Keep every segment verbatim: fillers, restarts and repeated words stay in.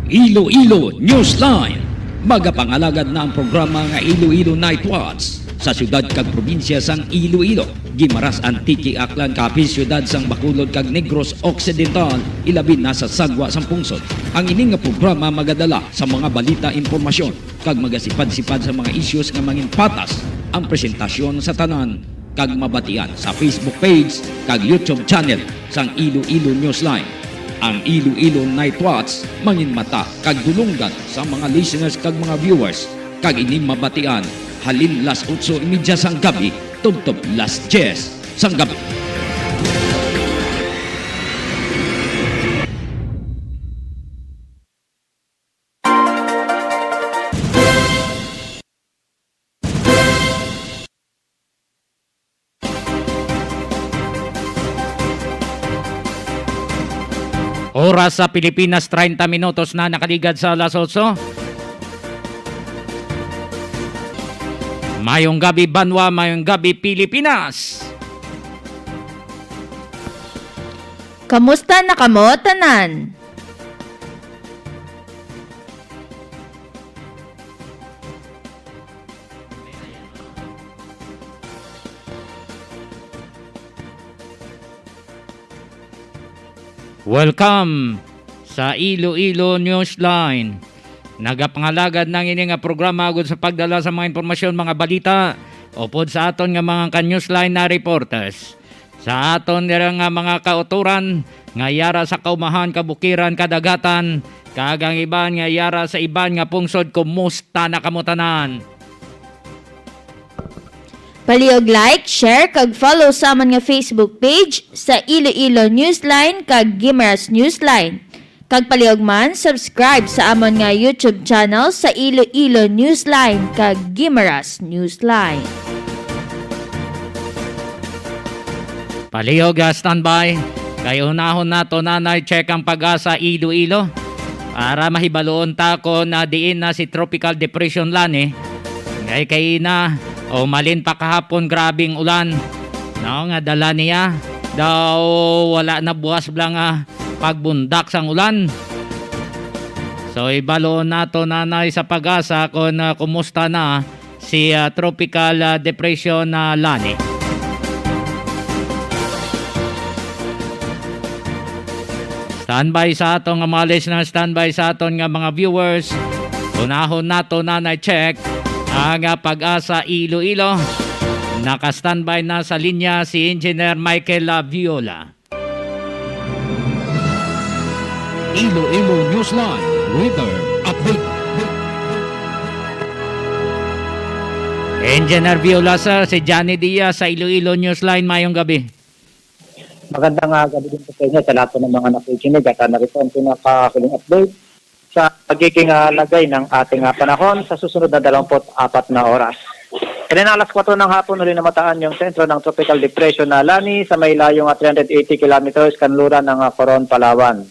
Iloilo Newsline. Magapangalagad na ang programa nga Iloilo Night Watch sa siyudad kag probinsya sang Iloilo, Guimaras, Antique, Aklan, Capiz, siyudad sang Bacolod kag Negros Occidental, ilabi na sa sagwa sang pungsod. Ang ini nga programa magadala sa mga balita, impormasyon, kag magasipad-sipad sa mga issues nga manginpatas ang presentasyon sa tanan kag mabatian sa Facebook page kag YouTube channel sang Iloilo Newsline. Ang Iloilo Night Watch manginmata kag dulonggan sa mga listeners kag mga viewers, kag ini mabatian halin las otso y media sang gabi tubtob las diyes sang gabi. Oras sa Pilipinas, treinta minutos na nakaligad sa alas otso. Mayong gabi, banwa. Mayong gabi, Pilipinas. Kamusta na kamo tanan? Welcome sa Iloilo Newsline. Nagapangalagad na ini nga programa agud sa pagdala sa mga impormasyon, mga balita, upod sa aton nga mga ka-Newsline na reporters. Sa aton dira nga mga kautoran nga yara sa kaumahan, kabukiran, kadagatan, kag ang iban nga yara sa iban nga pungsod, kumusta na kamo tanan? Palihog like, share, kag follow sa amon nga Facebook page sa Iloilo Newsline kag Guimaras Newsline. Kag palihog man, subscribe sa amon nga YouTube channel sa Iloilo Newsline kag Guimaras Newsline. Palihog, ah, standby. Kay unahon nato, Nanay, check ang PAGASA Iloilo para mahibaloon ta kon, ah, diin na si Tropical Depression Lani. Kay, kay na, o malin pa kahapon, grabing ulan, no, nga dala niya. Daw wala na buwas bala nga pagbundak sang ulan. So, ibaloon nato, Nanay, sa PAGASA kon, ah, kumusta na si, ah, Tropical, ah, Depression na Lani. Standby sa aton nga mga listeners, standby sa aton nga mga viewers. Unahon nato, Nanay, check ang, ah, PAGASA Iloilo. Naka-standby na sa linya si Engineer Michael, ah, Viola. Iloilo Newsline Weather Update. Engineer Viola, sir, si Johnny Diaz sa Iloilo Newsline. Mayong gabi. Magandang, ah, gabi din po sa inyo, sa lahat po ng mga nakikinig. At, ah, narito ang pinakahuling update sa pagiging, ah, lagay ng ating, ah, panahon sa susunod na dalawampu't apat na oras. Kanina alas kwatro ng hapon, huli namataan yung sentro ng Tropical Depression na Lani sa may layong, ah, three hundred eighty kilometers kanluran ng, ah, Coron, Palawan.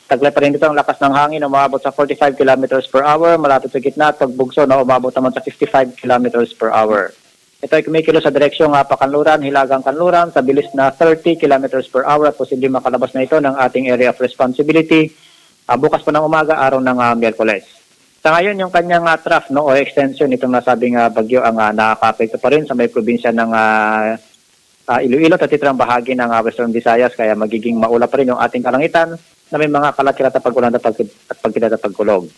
Taglay pa rin dito ang lakas ng hangin, umaabot sa forty-five kilometers per hour, malapit sa gitna at pagbugso na umabot naman sa fifty-five kilometers per hour. Ito ay kumikilos sa direksyong, ah, pakanluran, hilagang kanluran, sa bilis na thirty kilometers per hour at posibleng makalabas na ito ng ating area of responsibility, ah, bukas po ng umaga, araw ng, ah, Miyerkules. Sa ngayon, yung kanyang, ah, trough, no, o extension nitong nasabing, ah, bagyo ang, ah, nakakaapekto pa rin sa may probinsya ng, ah, ah, Iloilo, tatitirang bahagi ng, ah, Western Visayas, kaya magiging maulap pa rin yung ating kalangitan na may mga kalat-kalat na pag-ulan at pag-, at pagkidlat at pagkulog.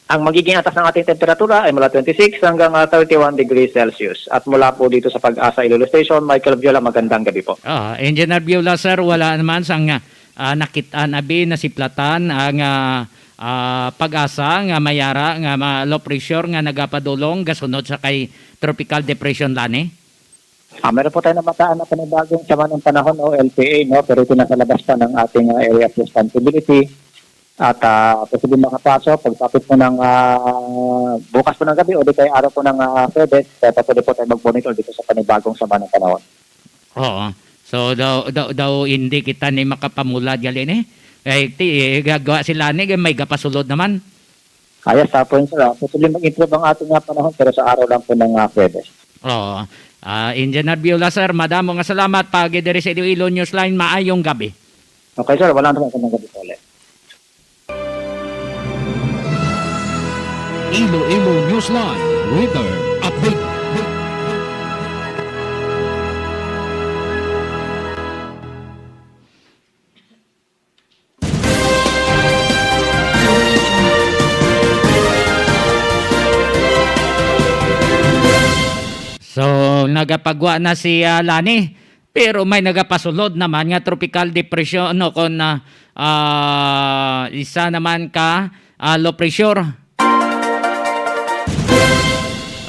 Ang magiging antas ng ating temperatura ay mula twenty-six hanggang, ah, thirty-one degrees Celsius. At mula po dito sa PAGASA Iloilo Station, Michael Viola, magandang gabi po. Ah, Engineer Viola, sir, wala naman sang, ah, nakit-an abi, nasiplatan ang, ah, ah, PAGASA nga may ara nga ma-, low pressure nga nagapadulong gasunod sa kay Tropical Depression Lani? Ah, meron po tayo namataan na panibagong sama ng panahon o L P A, no? Pero ito nasa labas pa ng ating, ah, area of responsibility. At, ah, posibleng makapaso pagsapit po ng, ah, bukas po ng gabi o di kaya araw po ng, ah, Huwebes, kaya patuloy po tayo mag-monitor dito sa panibagong sama ng panahon. Oo. So, daw, daw, daw hindi kita ni makapamulad gali ni. Kay ti, eh, gagawa sila ni, may gapasulod naman. Ayos, sa point, sir, ah. Posibleng mag-improve ang ating, ah, panahon, pero sa araw lang po ng, ah, Huwebes. Oo. Ah, Engineer Viola, sir, madamo nga salamat. Paagi diri sa Iloilo Newsline, maayong gabi. Okay, sir. Wala na po. Magandang gabi po ulit. Iloilo Newsline Weather Update. So, nagapagwa na si, ah, Lani, pero may nagapasulod naman nga tropical depression o kon, ah, ah, isa naman ka, ah, low pressure.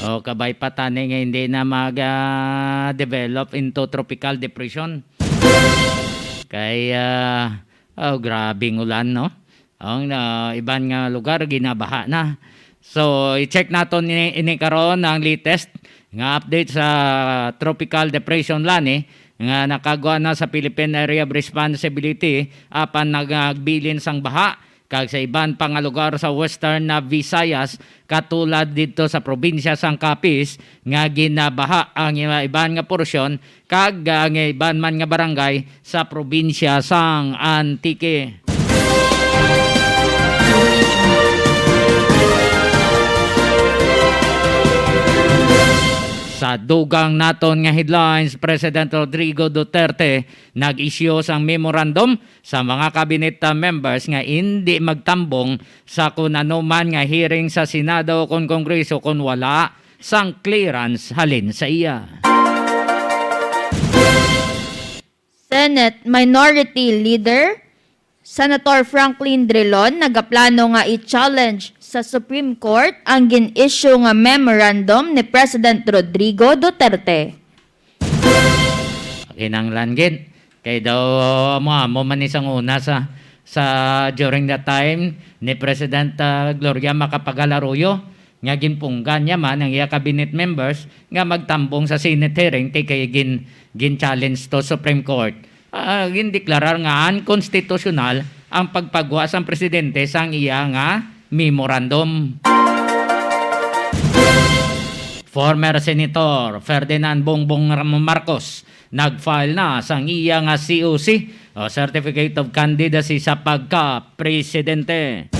O, kabay pa tani nga hindi na mag, ah, develop into tropical depression. Kay, ah, oh, grabing ulan, no? Ang, ah, iban nga lugar ginabaha na. So, i-check naton ini, ini karon ang latest nga update sa Tropical Depression Lani nga nakagwa na sa Philippine Area of Responsibility apan nagabilin sang baha kag sa iban pa nga lugar sa Western na Visayas, katulad didto sa probinsya sang Capiz nga ginabaha ang iban nga porsyon kag ang iban man nga barangay sa probinsya sang Antique. Sa dugang naton nga headlines, President Rodrigo Duterte nag-isyu sang memorandum sa mga cabinet, ah, members nga indi magtambong sa kun ano man nga hearing sa Senado kon Kongreso kon wala sang clearance halin sa iya. Senate Minority Leader Senator Franklin Drilon nagaplano nga i-challenge sa Supreme Court ang gin-issue nga memorandum ni President Rodrigo Duterte. Kinahanglan gid. Kay daw, amo, amo man ni sang una sa, sa, during that time ni President, ah, Gloria Macapagal Arroyo, nga ginpunggan niya man ang iya cabinet members nga magtambong sa Senate hearing ti kay gin-, gin-challenge to Supreme Court. Ah, gindeklarar nga unconstitutional ang pagpagwa sang presidente sang iya nga memorandum. Former Senator Ferdinand Bongbong Ram-, Marcos nag-file na sang iya nga C O C o Certificate of Candidacy sa pagka-presidente.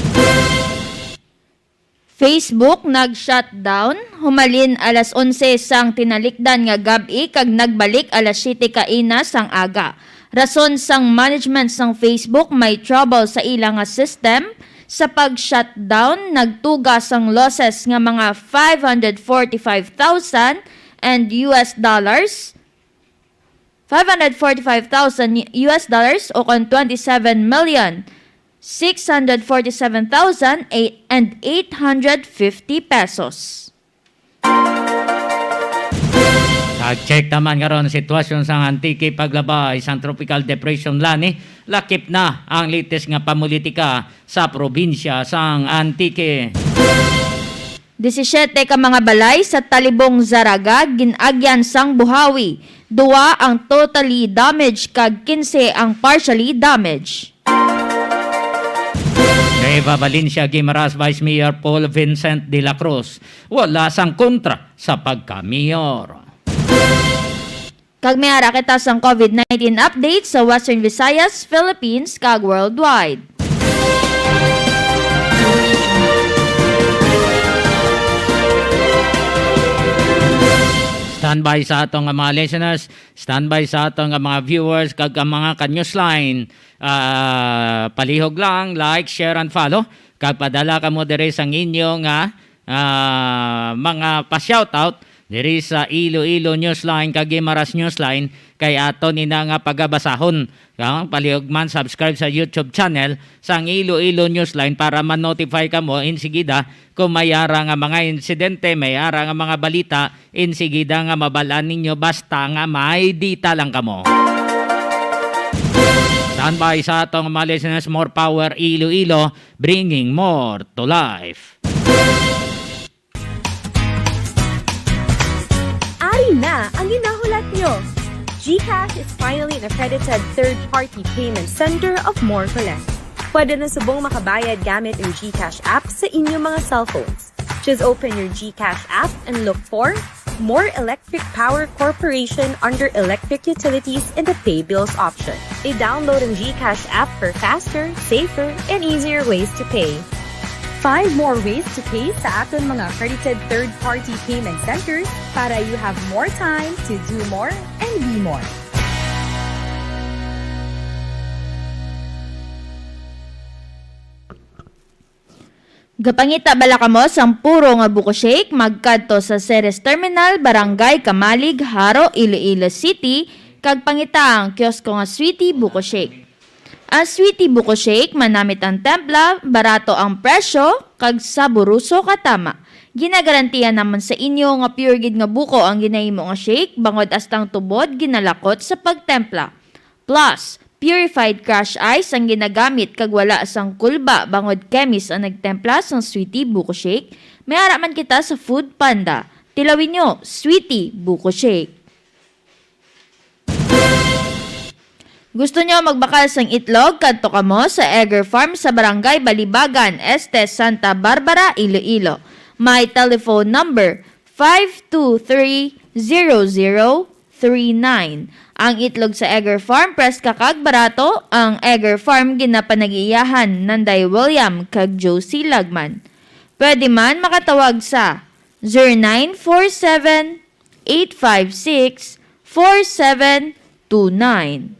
Facebook nag-shutdown humalin alas onse sang tinalikdan nga gab-i kag nagbalik alas siyete kaina sang aga. Rason sang management sang Facebook may trouble sa ila nga system. Sa pag-shutdown, nagtuga sang losses nga mga five hundred forty-five thousand and U S dollars, five hundred forty-five thousand U S dollars o kon twenty-seven million six hundred forty-seven thousand and eight hundred fifty pesos. Nag-check naman karon ang sitwasyon sa Antique paglabay sang Tropical Depression Lani, lakip na ang latest nga pamulitika sa probinsya sang Antique. Disisiete ka mga balay sa Talibong, Zarraga gin-agyan sang buhawi. Dua ang totally damaged kag kinse ang partially damaged. Nueva Valencia, Guimaras, Vice Mayor Paul Vincent de la Cruz wala sang kontra sa pagka-mayor. Kag may ara kita sang COVID nineteen update sa Western Visayas, Philippines, kag worldwide. Standby sa aton nga mga listeners, standby sa aton nga mga viewers, kag ang mga ka-Newsline. Ah, palihog lang, like, share, and follow. Kag padala kamo diri sang inyo nga, ah, mga pa-shoutout diri sa Iloilo Newsline kag Guimaras Newsline, kay aton ina nga pagabasahon. Ang palihog man, subscribe sa YouTube channel sang Iloilo Newsline para ma-notify kamo insigida kung may ara nga mga insidente, may ara nga mga balita, insigida nga mabal-an ninyo basta nga may data lang kamo. Standby sa atong mga listeners, more power Iloilo, bringing more to life. Ari na ang ginahulat nyo! GCash is finally an accredited third-party payment center of More Collect. Pwede na subong makabayad gamit ang GCash app sa inyong mga cellphones. Just open your GCash app and look for More Electric Power Corporation under Electric Utilities in the Pay Bills option. I-download ang GCash app for faster, safer, and easier ways to pay. Find more ways to pay sa aton mga accredited third-party payment centers para you have more time to do more and be more. Gapangita bala kamo sang puro nga buko shake? Magkadto sa Ceres Terminal, Barangay Camalig, Jaro, Iloilo City, kag pangita ang kiosko nga Sweetie Buko Shake. Ang Sweetie Buko Shake, manamit ang templa, barato ang presyo, kag saburuso ka tama. Ginagarantiya namon sa inyo nga pure gid nga buko ang ginahimo nga shake, bangod hasta ang tubod ginalakot sa pagtempla. Plus, purified crush ice ang ginagamit kag wala sang kulba, bangod chemist ang nagtempla sang Sweetie Buko Shake. May ara man kita sa Food Panda. Tilawin nyo, Sweetie Buko Shake. Gusto nyo magbakal sang itlog? Kadto kamo sa Egger Farm sa Barangay Balibagan Este, Santa Barbara, Iloilo. May telephone number, five two three, zero zero three nine. Ang itlog sa Egger Farm, preska kag barato. Ang Egger Farm ginapanag-iyahan Nanday William kag Josie Lagman. Pwede man makatawag sa zero nine four seven, eight five six, four seven two nine.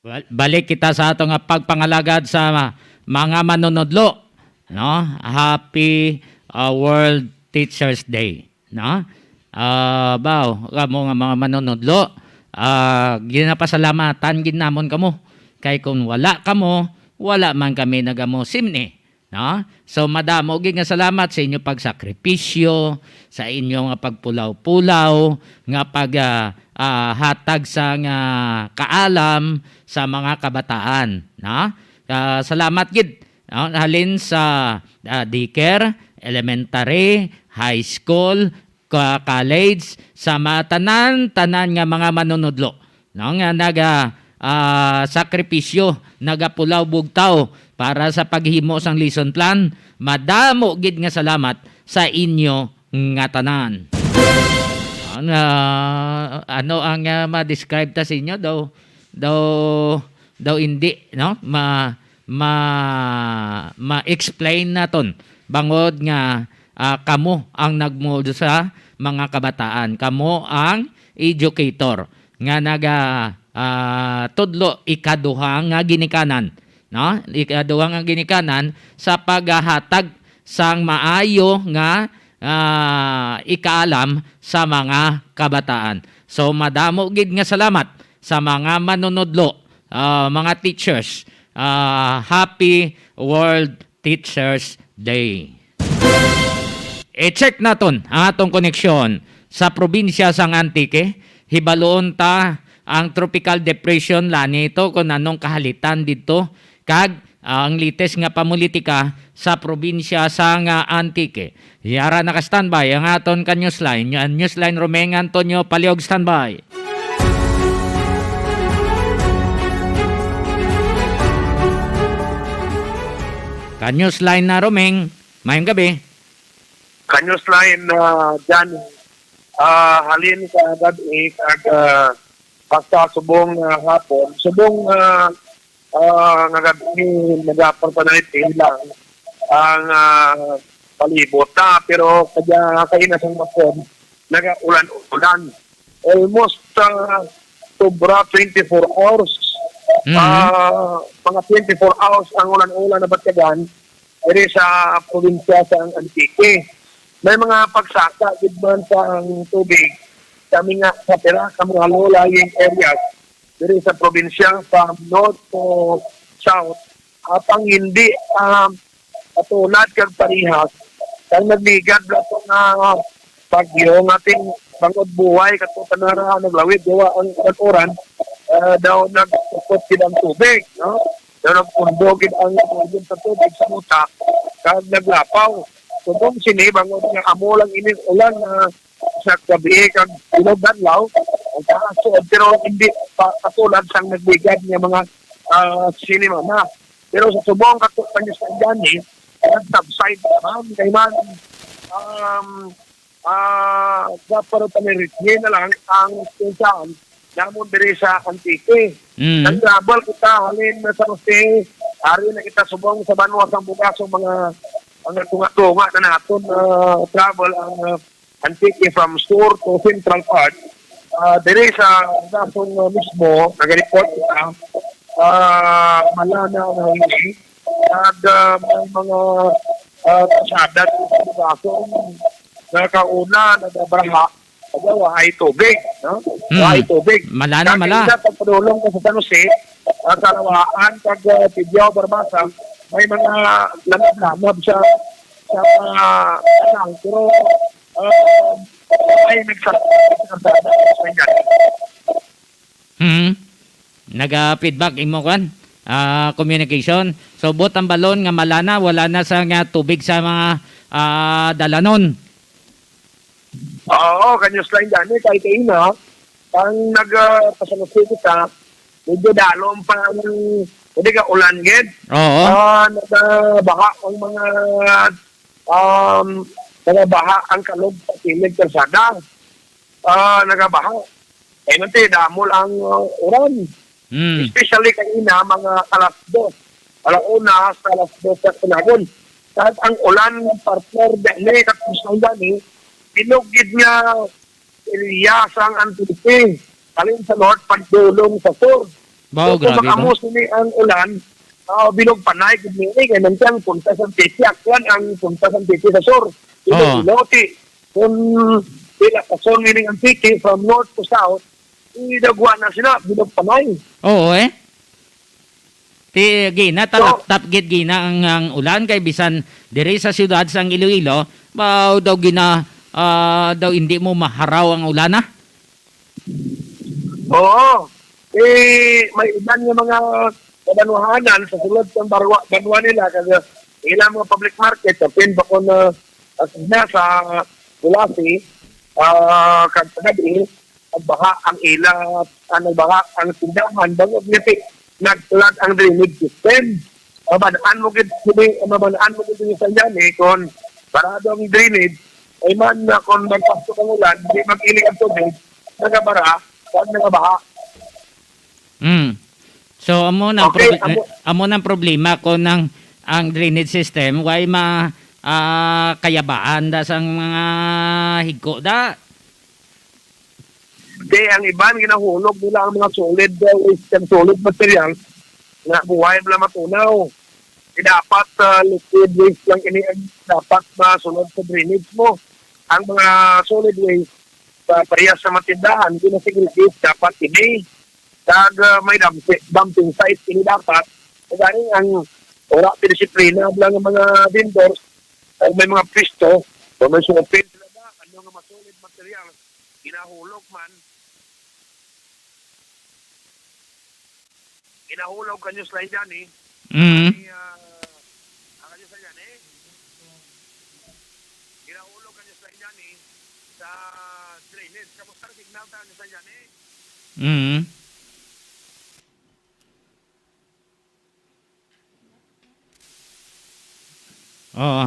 Bal-, balik kita sa ato nga pagpangalagad sa ma-, mga manunudlo, no? Happy, uh, World Teachers Day, no? Ah, baw, kamo nga mga manunudlo, ah, ginapasalamatan gid namon kamo. Kay kung wala kamo, wala man kami nagamo simni. No? So, madamo gid nga salamat sa inyo pagsakripisyo, sa inyo nga pagpulaw-pulaw, nga pag, ah, ah, hatag sa nga kaalam sa mga kabataan, no? Ah, salamat gid, no? Halin sa, ah, daycare, elementary, high school, ka-, college, sa mga tanan-tanan nga mga manunudlo, no, nga naga, ah, sakripisyo, nagapulaw bugtaw para sa paghimo sang lesson plan. Madamo gid nga salamat sa inyo nga tanan. Ano, ano ang, ah, ma-describe ta sa inyo? Daw, daw, daw hindi, no? Ma-, ma-, ma-explain naton bangod nga, ah, kamo ang nagmold sa mga kabataan. Kamo ang educator nga naga, ah, tudlo ikaduha nga ginikanan, no? Ikaduha nga ginikanan sa paghahatag sang maayo nga, ah, ikaalam sa mga kabataan. So, madamo gid nga salamat sa mga manunudlo, ah, mga teachers. Ah, happy World Teachers Day. I-check naton ang atong koneksyon sa probinsya sang Antique. Hibaluon ta ang Tropical Depression Lani ito, kung anong kahalitan didto, kag ang latest nga pamulitika sa probinsya sang Antique. Yara, naka-standby ang aton ka-newsline, ang Newsline Romeng Antonio Paliog. Standby. Ka-newsline na, Romeng. Mayong gabi. Ka-newsline na, Jan. Ah, halin sa gab-i kag, ah, basta subong, ah, hapon. Subong, ah, ah, nga gab-i, nagaparpanalitin lang ang, ah, palibot na. Pero kaya kaina sang hapon, nagaulan-ulan. Almost, ah, sobra twenty-four hours. Mhm. Ah, mga twenty-four hours ang ulan-ulan na batyagan diri sa probinsya sa Antique. May mga pagsaka gid man sa ang tubig sa mga, sa pira sa mga low-lying areas diri sa probinsya, from north to south, apang hindi, ah, katulad kag parihas kang nagligad na ito nga bagyo nga ating bangod buhay kato panara naglawid gawa ang uran, ah, daw nagpukot gid ang tubig, no? Daw nagpundo gid ang tubig sa tubig sa utak kag naglapaw. Subong sini, bangod nga amo lang ini ulan nga sa gabi kag ilog adlaw, ang taas suod, pero hindi pa katulad sang nagligad nga mga, ah, sinimana. Pero sa subong kato pa niya sa gani, nag-subside naman, kay man, um, ah, dapat pa ni Ritney na lang ang saan namon diri sa Antique. Mm. Nag-travel kita halin na sa Jose, Ari na kita subong sa banwa sang Bugasong, mga, mga tunga-tunga na naton, ah, travel ang, ah, Antique from Sur to Central Park. Ah, diri sa Bugasong, ah, mismo, nag-report kita, ah, malana ang highway. At, ah, may mga, ah, kalsada sa Bugasong nakauna, nagabaraha. Ayaw, waay tubig, no? Hmm. Waay tubig. Mala na, mala. Kag sa pagpadulong ko sa San Jose, ah, sa Lawaan, kag, ah, Tibiao, Barbaza, may mga lamab-lamab sa, sa, ah, kanal. Pero, ah, ay nagsa-, nagsasada sa kanya. Hmm. Naga-feedback imo, kwan? Ah, communication. So, buot hambalon nga mala na, wala na sa nga tubig sa mga, ah, dalanon. Oo, kanyo sa lang gani, kahit kaina, ang nag, ah, pasalusulo kita, medyo dalom pa ang, hindi ka ulan, gid. Oo. Ah, nagabaha ang mga, um, nagabaha ang kalog sa kilid kalsada. Ah, nagabaha. Eh, man, ti, damol ang, ah, uran. Mm. Especially kanina, mga alas dos. Ala una sa alas dos sa panagon. Kag ang ulan, partner, dali, katapos ng dani, bilog gid nga area sang Antique. Halin sa north, pagdulong sa sur. Wow, so, kung grabe ba? Makamus ni ang ulan, ah, bilog panay gid ni, eh, kay nang siyang punta sa Antique, akwan ang punta sa Antique sa sur. Bilog, Oo. Ilote. Kung pila ka son meaning ang city from north to south, idagwa na sila, bilog panay. Oo, eh. Ti, gina, So, talaptap gid gina ang, ang ulan kay bisan diri sa siyudad sang Iloilo, mao daw gina, ah, daw hindi mo maharaw ang ulan, ah. Oo. Eh, may iban nga mga kabanwahanan sa sulod sa barwa, banwa nila, kag ilang mga public market, sa Pin, Bacona, at na sa Culasi, ah, kag sa gabi, nagbaha ang ila, ah, nagbaha ang tindahan, bangod nga ti-, nag-flood ang drainage system. Mabanaan mo gid, sini, mabanaan mo gid sa yan, eh, kung parado ang drainage, ay man na kung magpasok ang ulan, di mag-iling ang tubig, nagabara, kag nagabaha. Mm. So, amo nang Okay, proble-, amo amo nang problema kung ang, ang drainage system, way ma-, ah, kayabaan da sang mga higko da. Di, ang iban, ginahulog nila ang mga solid, uh, waste and solid materials nga buhay bala matunaw. Di dapat, uh, liquid waste lang ini ang dapat masulod sa drainage mo. Ang mga solid waste, uh, parehas sa mga tindahan, ginasegregate dapat ini. Kag, uh, may dump-, dumping site ini dapat. Kagani ang wala pa disiplina lang ang mga vendors, o may mga pwesto, o may sungopin sila ba, ano nga masulid material, ginahulog man. Ginahulog kanyo sa line dyan, eh. Mm. Ay, ah, ah, kanyo sa line, eh. Ginahulog kanyo sa line dyan, eh. Sa drainage. Kamusta ang signal ta kanyo sa line dyan, eh? Mm. Oo.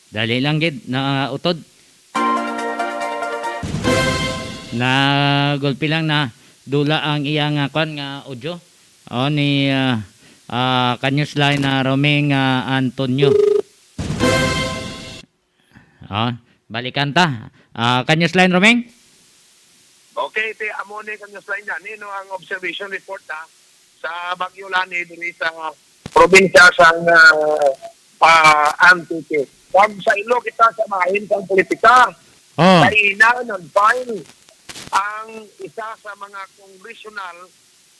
Dali lang gid, na utod. Na gulpi lang na dula ang iya nga kwan nga audio. O, ni, ah, ah, Kanyos Line na Roming, ah, Antonio. Ah, balikan ta. Ah, Kanyos Line, Roming? Okay, ti, amo ni Kanyos Line gani, no, ang observation report, ha, sa Bagyo Lani diri sa probinsya sang, ah, ah, Antique. Kag sa ilo kita sa bahin sang politika, Oh. Kaina nag-file ang isa sa mga congressional,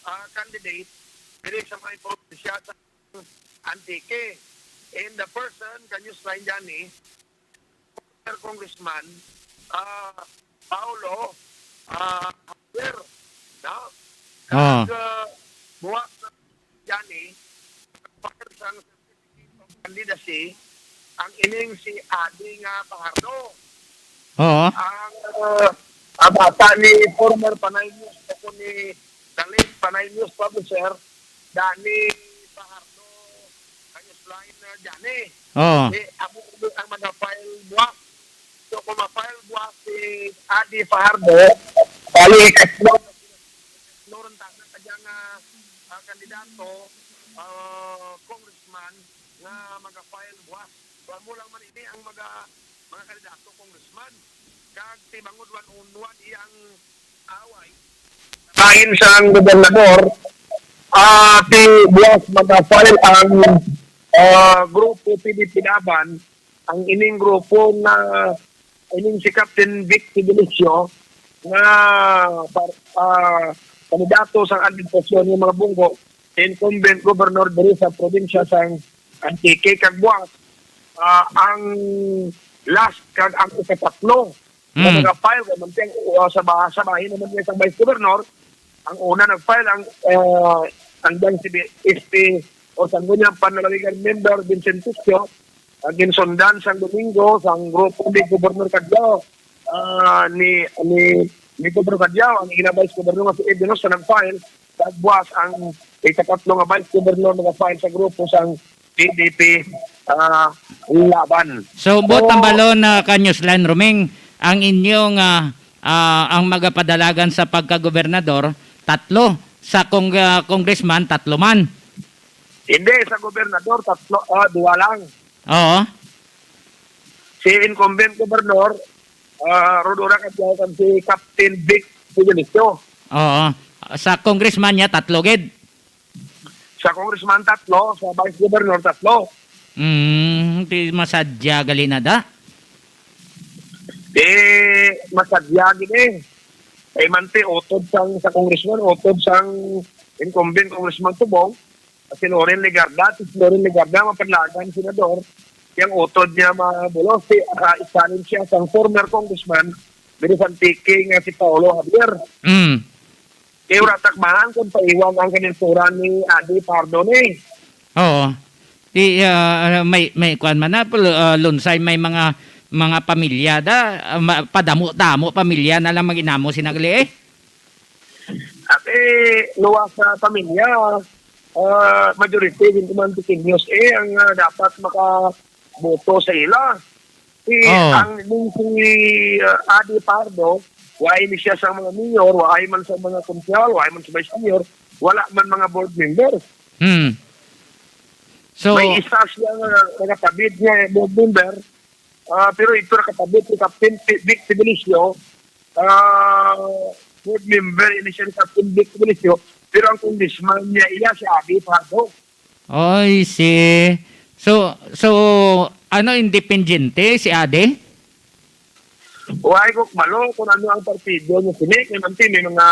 ah, candidate diri sa may probinsya sa Antique. And the person, Kanyos Line gani, former Congressman, ah, Paulo, ah, Javier, no? Ah. Kag, ah, buwas na gani, file sang certificate of candidacy ang ining si Adi nga Fajardo. Oo. Ang, ah, ang bata ni former Panay News, ako ni the late Panay News publisher, Danny Fajardo, Kanyos Line, uh, Johnny. Oo. Eh, ako ang mag-file buwas. So, kung ma-file buwas si Adi Fajardo, Bali, ikatlo, ikatlo ron ta, sa dyan nga, ah, kandidato, ah, congressman nga maga-file buwas. Amo lang man ini ang mga, mga kandidato, congressman. Kag si Bangod One on One iyang away. Lain sang gobernador, ah, si buwas maga-file ang, ah, grupo P D P Laban, ang ining grupo nga ining si Captain Vic Fedelicio nga par-, ah, kandidato sang administrasyon ni mga bunggo, incumbent governor diri sa probinsya sang Antique, kag buwas, ah, ang last kag ang ikapatlo nga Mm. nag-file, kay manti ang, ah, sa ba-, sa bahin naman niya sang vice governor, ang una nag-file ang, ah, ang dang si B-, S P o Sangguniang Panlalawigan member Vincent Tusco, ang ginsundan sang Domingo sang grupo ni Governor Cadiao, ah, ni, ni, ni Governor Cadiao, ang ina vice governor nga si Ed Denosa nag-file, kag buwas ang ikapatlo nga vice governor nag-file sa grupo sang P D P, ah, Laban. So, buot So, ang balon na ka Newsline Roming, ang inyong, ah, ah, ang magapadalagan sa pagkagobernador, tatlo. Sa kong-, ah, congressman, tatlo man. Hindi, sa gobernador, tatlo, ah, duwa lang. Oo. Si incumbent governor, ah, Rhodora Cadiao, kag si Captain Vic Fedelicio. Oo. Sa congressman niya, tatlo gid. Sa congressman, tatlo. Sa vice governor, tatlo. Mm, di masadya gali na da. Eh, masadya gid eh. Eh, manti, utod sang, sa congressman, utod sang incumbent Congressman Tubong, si Loren Legarda, si Loren Legarda, mapadalagan senador, yang utod niya mabulos, si, ah, i-challenge siya sang former congressman diri sa Antique nga si Paolo Javier. Mm. Kay wala takbahan kung paiwang ang kandidatura ni Adi Pardo ni. Oo. Di, ah, may, may kuwan man na, pul-, ah, Lunsay, may mga, mga pamilya da, ah, ma-, padamo-damo pamilya na lang mag-inamo sina gali eh. Ate, luwas sa pamilya, ah, majority din man Antiqueños eh ang, ah, dapat makaboto sa ila. Si, Oh. ang, ning si, ah, Adi Pardo, wa ini siya sa mga mayor, wa ay man sa mga konsehal, wa ay man sa vice mayor, wala man mga board member. Hmm. So, May isa siya nga nagapabid nga board member, ah, pero ito nakapabid si Captain Pi-, Vic Fedelicio, ah, board member ini siya ni Captain Vic Fedelicio, pero ang congressman niya iya si Adi Pardo. Oy, si, so, so, ano, independiente si Ade? Wa ko kabalo kung ano ang partido niya sini. Kay man may mga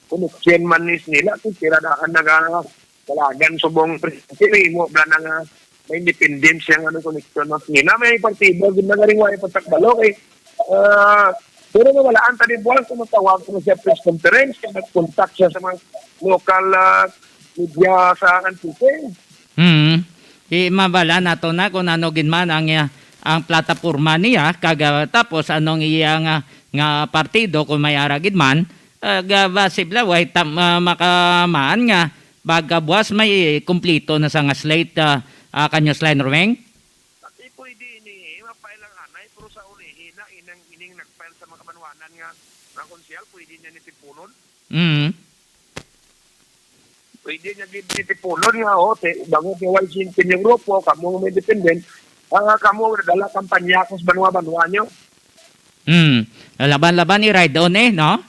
koneksyon man ni nila. Kung sila daan naga-, dalagan subong presidente, may imo bala na nga may independent siya nga ano, koneksyon man nila. May partido, gid na nga rin wa ipagtakbalo. Kay, ah, pero nawalaan tani buwan kung matawag ko siya press conference, kay nag-contact siya sa mga local, ah, media sa Antique. Hmm. Di mabala nato na kung ano gid man ang, ah, ang plataporma niya, kag, ah, tapos anong iya nga, nga partido, kung may ara gid man, ah, ga-, basi bala, way tam-, ah, makamaan nga pagkabuas may kumplito na sa nga slate, ah, ah, ka Newsline Roming? Pati pwede ini, mapailang anay, pero sa ulihi na, inang, ining nag-file sa mga kabanwanan nga, mga konsehal, pwede niya ni tipunon. Mm. Pwede niya gid ni tipunon nga, oh, te, bangod nga way singkin yung grupo, kamo nga may independent, ah, kamo dala kampanya ko sa banwa-banwa niyo. Mm. Laban-laban i-ride on eh, no?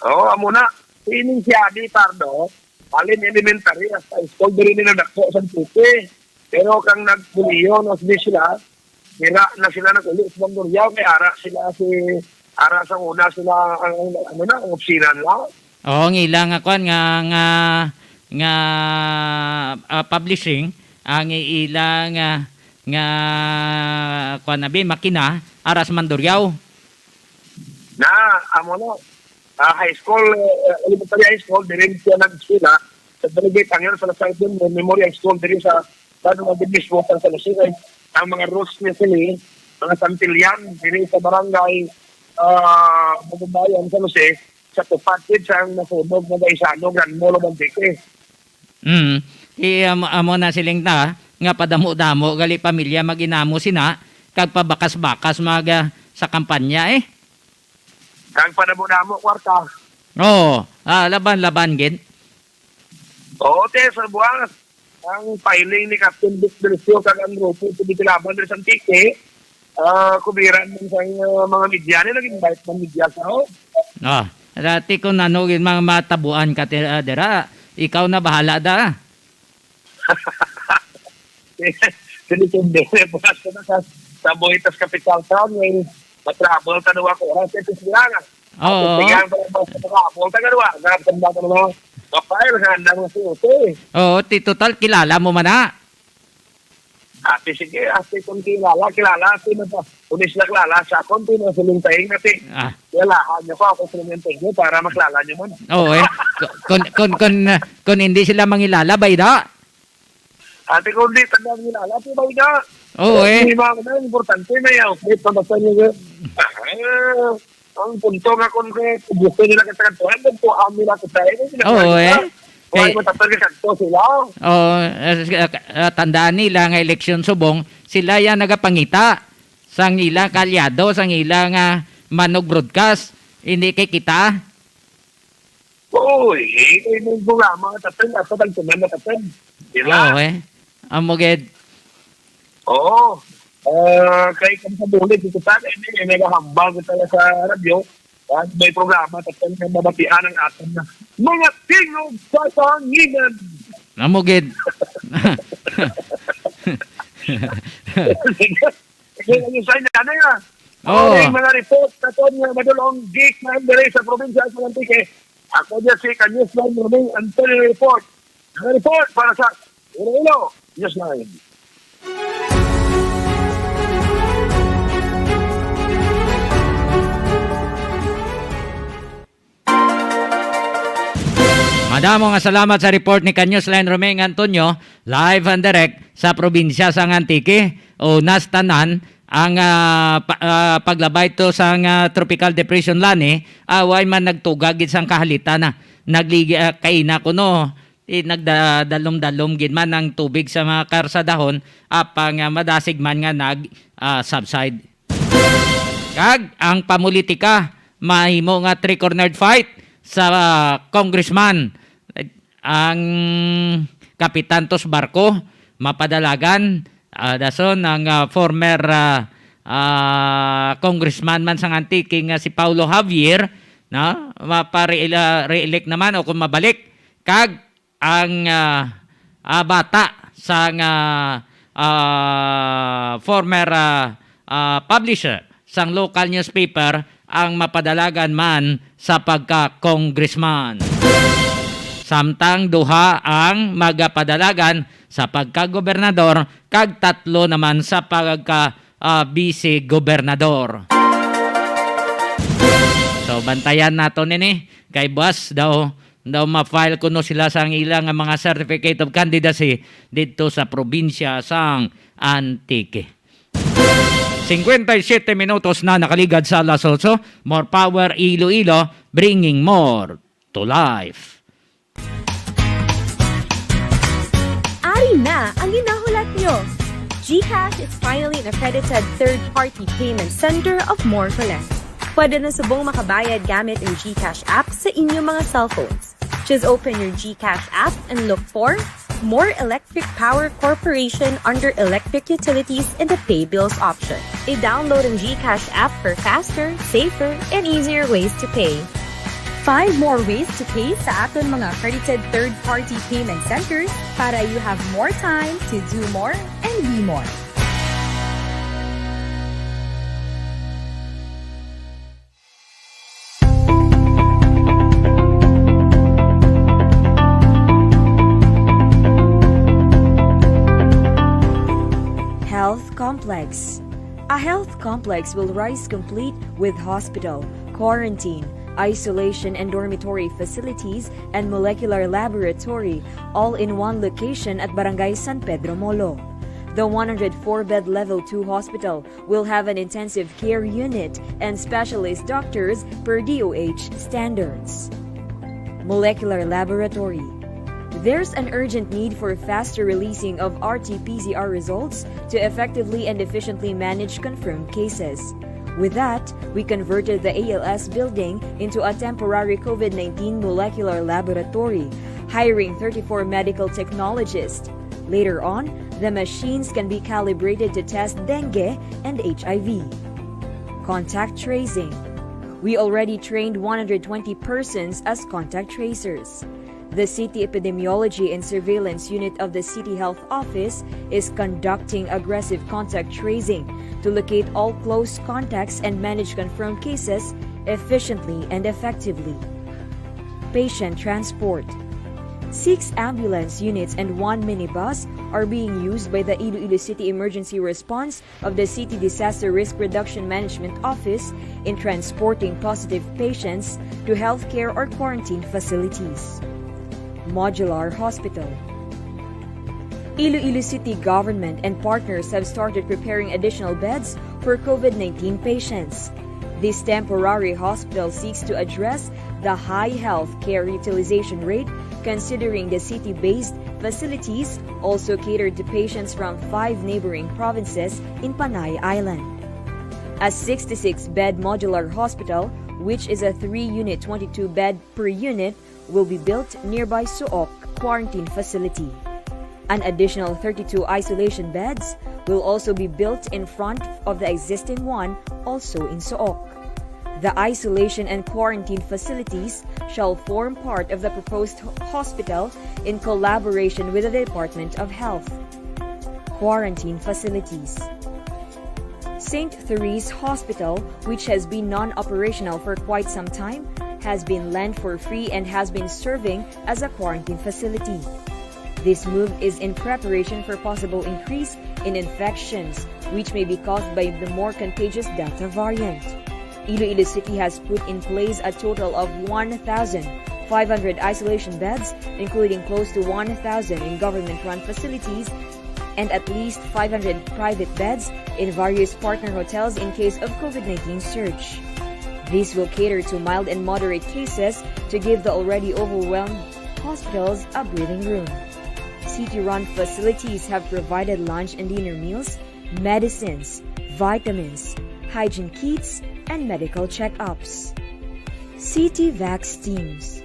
Oo, amo na. Sining si Adi Pardo, halin elementary hasta high school, diri ni nadako sa Antique. Pero kang nagkuliyo na sini sila, dira na sila nag-uli sa Mandurriao, kay ara sila si, ara sa una sila ang, ang, ano na, ang opisina nila. Oo, ang ila nga kwan nga, nga, nga, ah, publishing, ang ila nga, nga kwan na bi, makina, ara sa Mandurriao. Na, amo na. Ah, high school, eh, elementary high school, diri siya nag-eskwela sa Delegate Angel Salazar Junior Memorial School diri sa San Juan del Mismo, San Jose. Ang mga roots niya sini, mga Santillan, diri sa barangay, ah, Magumbayan, San Jose, sa tupad gid sang nasunog nga Gaisano, Gran Molo, Antique. Mm. I, amo, amo na siling ta, nga padamo-damo gali pamilya mag-inamo sina, kag pabakas-bakas mag, ah, sa kampanya, eh. Kag panamo-namo kwarta. Oo, ah, laban-laban gid. Oo, te, sa buwas. Ang filing ni Captain Vic Delicio kag ang grupo sa Bitilaban diri sa Antique, ah, kubiran man sang, ah, mga media, ni nag-invite man media sa, oh. Ah, dati kung ano gid mga matabuan ka ti-, ah, dira, ikaw na bahala da. Sini kundi, bukas ko na sa, sa Boy, tas Capital Town, may matravel ka duwa ka oras, eh, tis lang, ah. Oo. Tis lang, para matravel ka duwa, nagtanda ka naman. Kapay, naganda mo si Utoy. Oo, ti total, kilala mo man na. Ate, sige, ate, kung kilala, kilala, ate, na pa. Kung di sila kilala sa akon, ate, na siling taing, ate. Ah. Kilalahan niyo ko, ako siling taing niyo para makilala niyo man. Oo, eh. Kun, kun, kun, kun, kun hindi sila mangilala, bay da? Ate, kung di tanda ang nilala, ate, ba, ina? Oo, eh. Hindi ba, ano, importante na yan. Wait, pabasa niyo, eh. Ah, ang punto nga kung, eh, gusto nila kita kantuhan, kantuhan nila kita, eh. Sila Oo, kantuhan eh. Kung Kay ano, matapos ka kanto sila. Oo, eh, s-, ah, ah, tandaan nila nga eleksyon subong, sila yan nagapangita sang ila kaalyado, sang ila nga manog broadcast, hindi kay kita. Uy, eh, may programa nga tapen, dapat ang tunan na tapen. Di ba? Oo, eh. Amo gid. Oo. Ah, kay kami sa bulig, dito sa akin, eh, nagahambal ko talaga sa radyo. At may programa, tapen na mabatian ang aton na mga tingog sa tanginan. Amo gid. Sige, ano sa inyo, ano nga? Oo. Ang mga report naton nga madulong gikan diri sa probinsya sa Antique. Ako diya si Kanyos Lang Ruming Antonio report. Ang report para sa Iloilo News Line. Madamo nga salamat sa report ni Kanyos Line Romeng Antonio, live and direct sa probinsya sang Antique. O, nas tanan ang, ah, pa-, ah, paglabay to sang, ah, Tropical Depression Lani, ah, way man nagtugag gid sang kahalitan na. Nagligi, ah, kaina kuno, eh, nagdadalom-dalom gid man ang tubig sa mga karsadahon, apang, ah, madasig man nga nag, ah, subside. Kag ang pamulitika mahimo nga three-cornered fight sa congressman. Ang kapitan to sa barko, mapadalagan, ah, dason ang, ah, former, ah, ah, congressman man sang Antique nga si Paulo Javier, no? Mapare-, ah, re-elect naman o kung mabalik. Kag ang, ah, ah, bata sang, ah, ah, former, ah, ah, publisher sang local newspaper ang mapadalagan man sa pagka-congressman. Samtang duha ang magapadalagan sa pagka-gobernador kag tatlo naman sa pagka, ah, vice-gobernador. So, bantayan nato nini kay buwas daw daw ma-file kuno sila sang ila nga mga certificate of candidacy didto sa probinsya sang Antique. Cincuenta y siete minutos na nakaligad sa alas otso. More power, Iloilo, bringing more to life. Ari na ang ginahulat nyo! GCash is finally an accredited third-party payment center of Morpholand. Pwede na subong makabayad gamit ang GCash app sa inyong mga cellphones. Just open your GCash app and look for More Electric Power Corporation under Electric Utilities in the Pay Bills option. I-download ang GCash app for faster, safer, and easier ways to pay. Find more ways to pay sa aton mga accredited third-party payment centers para you have more time to do more and be more. Health complex. A health complex will rise complete with hospital, quarantine, isolation and dormitory facilities, and molecular laboratory, all in one location at Barangay San Pedro Molo. The one hundred four bed Level two hospital will have an intensive care unit and specialist doctors per D O H standards. Molecular laboratory. There's an urgent need for faster releasing of R T P C R results to effectively and efficiently manage confirmed cases. With that, we converted the A L S building into a temporary COVID nineteen molecular laboratory, hiring thirty-four medical technologists. Later on, the machines can be calibrated to test dengue and H I V. Contact tracing. We already trained one hundred twenty persons as contact tracers. The City Epidemiology and Surveillance Unit of the City Health Office is conducting aggressive contact tracing to locate all close contacts and manage confirmed cases efficiently and effectively. Patient transport. Six ambulance units and one minibus are being used by the Iloilo City Emergency Response of the City Disaster Risk Reduction Management Office in transporting positive patients to healthcare or quarantine facilities. Modular Hospital. Iloilo City government and partners have started preparing additional beds for COVID nineteen patients. This temporary hospital seeks to address the high health care utilization rate, considering the city-based facilities also cater to patients from five neighboring provinces in Panay Island. A sixty-six bed modular hospital, which is a three-unit, twenty-two bed per unit, will be built nearby Suok quarantine facility. An additional thirty-two isolation beds will also be built in front of the existing one, also in Suok. The isolation and quarantine facilities shall form part of the proposed ho- hospital in collaboration with the Department of Health. Quarantine facilities. Saint Therese Hospital, which has been non-operational for quite some time, has been lent for free and has been serving as a quarantine facility. This move is in preparation for possible increase in infections, which may be caused by the more contagious Delta variant. Iloilo City has put in place a total of one thousand five hundred isolation beds, including close to one thousand in government-run facilities and at least five hundred private beds in various partner hotels in case of COVID nineteen surge. This will cater to mild and moderate cases to give the already overwhelmed hospitals a breathing room. City-run facilities have provided lunch and dinner meals, medicines, vitamins, hygiene kits, and medical checkups. City Vax teams.